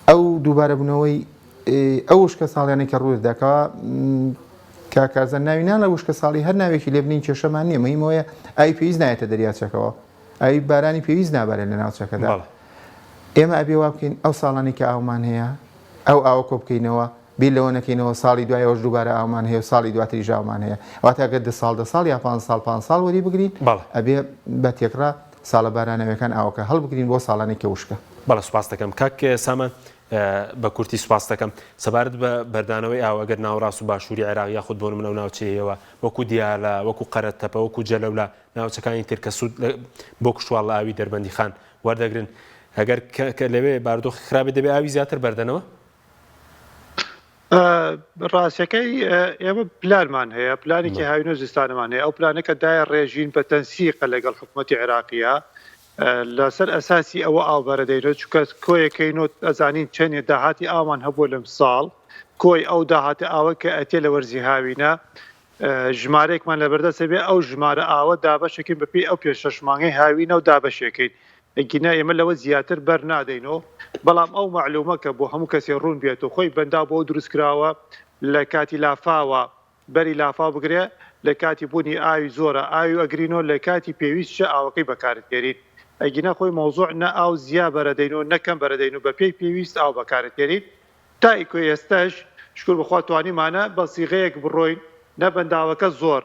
ئەو دووبارەبوونەوەی ئەو وشکە ساڵیانەی کە ڕوودەدا کەوا کاک کارزان ناوی ناڵێ وشکە ساڵی هەر ناوێکی لێ بنین کێشەمان نییە مهیم ئەوەیە ئاوی پێویست نایەتە دەریاچەکەوە ئاوی بارانی پێویست نابارێت لە ناوچەکەدا ئێمە ئەبێ وا بکەین ئەو ساڵانەی کە ئاومان هەیە ئەو ئاوە کۆ بکەینەوە بیر لەوە نەکەینەوە ساڵی دوای ئەوەش دووبارە ئاومان هەیە و ساڵی دواتریش ئاومان هەیە. واتە ئەگەر دە ساڵ دە ساڵ یا پانزە ساڵ پانزە ساڵ وەری بگرین، بەڵێ. ئەبێ بە تێکڕا ساڵە باراناویەکان ئاوەکە هەڵبگرین بۆ ساڵانێک کە وشکە. بەڵێ سوپاست دەکەم کاک سامان. بە کورتی سوپاست دەکەم. سەبارەت بە بەردانەوەی ئاو ئەگەر ناوەڕاست و باشووری عێراق یاخود بۆ نمونە ئەو ناوچەیەوە وەکو دیالە، وەکو قەرەتەپە، وەکو جەلەولا ناوچەکانی تر کە سوود بۆ کشتوکاڵ لە ئاوی دەربەندیخان وەردەگرن ئەگەر کە لەوێ بارودۆخی خراپ بێت دەبێ ئاوی زیاتر بەردەنەوە؟ ڕاستەکەی ئێمە پلانمان هەیە پلانێکی هاوینە و زستانەمان هەیە ئەو پلانە کە دایە ڕێژین بە تەنسیقە لەگەڵ حکوومەتی عێراقیە. لەسەر ئەساسی ئەوە ئاو بەرەدەینەوە چونکە کۆیەکەین و ئەزانین چەندێ داهاتی ئاومان هەبووە لەم ساڵ کۆی ئەو داهاتە ئاوە کە ئەتێ لە وەرزی هاوینە ژمارەیەکمان لەبەردەست هەبێ ئەو ژمارە ئاوە دابەشەکەین بەپێی ئەو پێنج شەش مانگەی هاوینە و دابەشێکەین ئەگینا ئێمە لەوە زیاتر بەر نادەین و بەڵام ئەو مەعلومە کە بۆ هەموو کەسێ ڕوون بێت و خۆی بەنداو بۆ دروست کراوە لە کاتی لافاوە بەری لافاو بگرێ لە کاتی بوونی ئاوی زۆرە ئاوی ئەگرینۆ لە کاتی پێویستشە ئاوەکەی بەکارت تێرین ئەگینا خۆی مەوزوع نە ئاو زیا بەرەدەینۆ نە کەم بەرەدەینۆ بە پێی پێویست ئاو بەکارت تێرین تا ئیکۆ ئێستەش شکور بەخوا توانیمانە بە سیغەیەک بڕۆین نە بەنداوەکە زۆر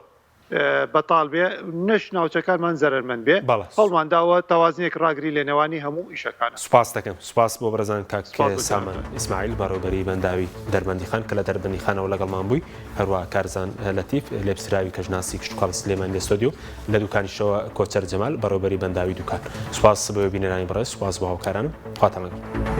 بەتاڵ بێ نەش ناوچەکانمان زەرەرمەند بێ بەڵێ. هەوڵمان داوە تەوازنێک ڕاگرین لە نێوانی هەموو ئیشەکانا. سوپاست دەکەم. سوپاس بۆ بەڕێزان کاک سوپاس بۆ سامان جەنابتان. ئیسماعیل بەڕێوەبەری بەنداوی دەربەندیخان کە لە دەربەندیخانەوە لەگەڵمان بووی، هەروەها کارزان لەتیف لێپرسراوی کەشناسی کشتوکاڵی سلێمانی لە ستۆدیۆ، لە دوکانیشەوە کۆچەر جەمال بەڕێوەبەری بەنداوی دوکان. سوپاس بۆ بینەرانی بەڕێز، سوپاس بۆ هاوکارانم. خواتان لەگەڵ.